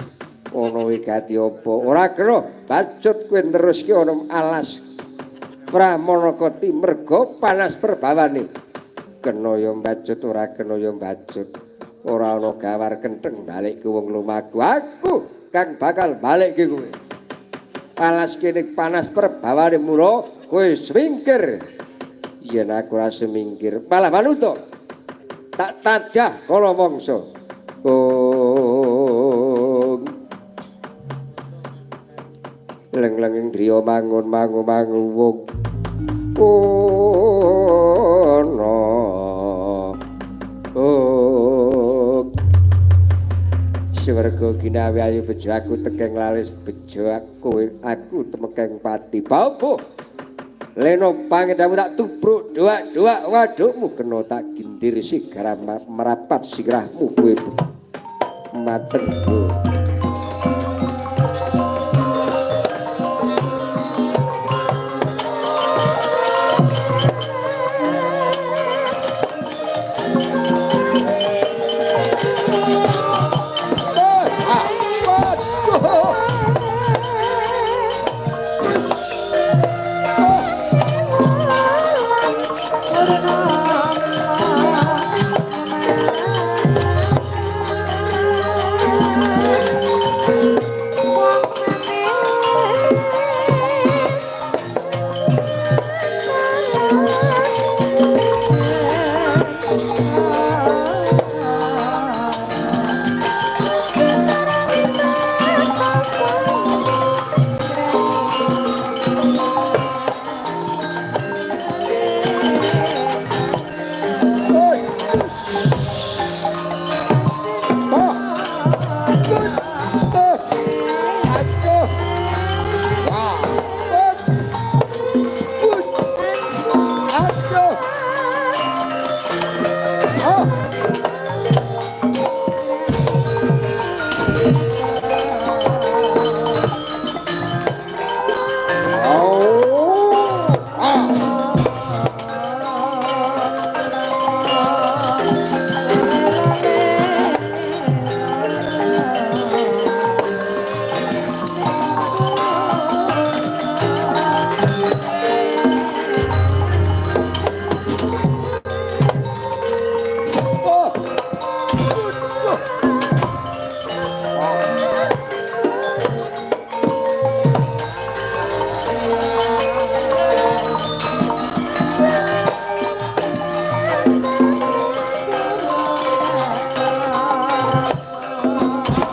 Ono wigati apa? Ora kena bacut kowe neruske ana alas Pramanakati merga panas perbawane. Kena ya bacut ora kena ya bacut. Ora ana gawar kentheng balik ke wong lumaku. Aku kang bakal balik ke kowe. Alas kene panas perbawane mula kowe semingkir. Yen aku ora semingkir, malah manuta. Tak tadah kala mangsa. Kong leng-lenging driya mangun mangu mangu wong ono. Oh. Swarga ginawe ayu bejo aku tekeng lalis bejo aku aku temekeng pati. Bapo leno pangendamu tak tubruk doak-doak wadukmu kena tak gindir sigara merapat sirahmu kowe mateng.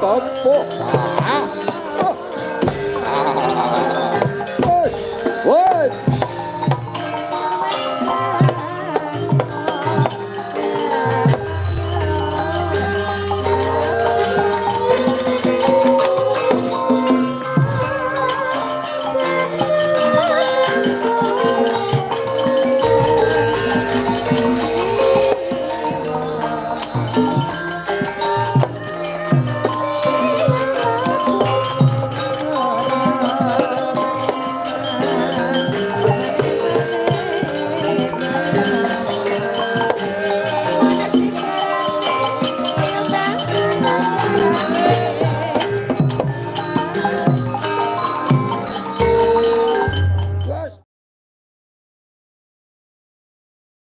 Topo.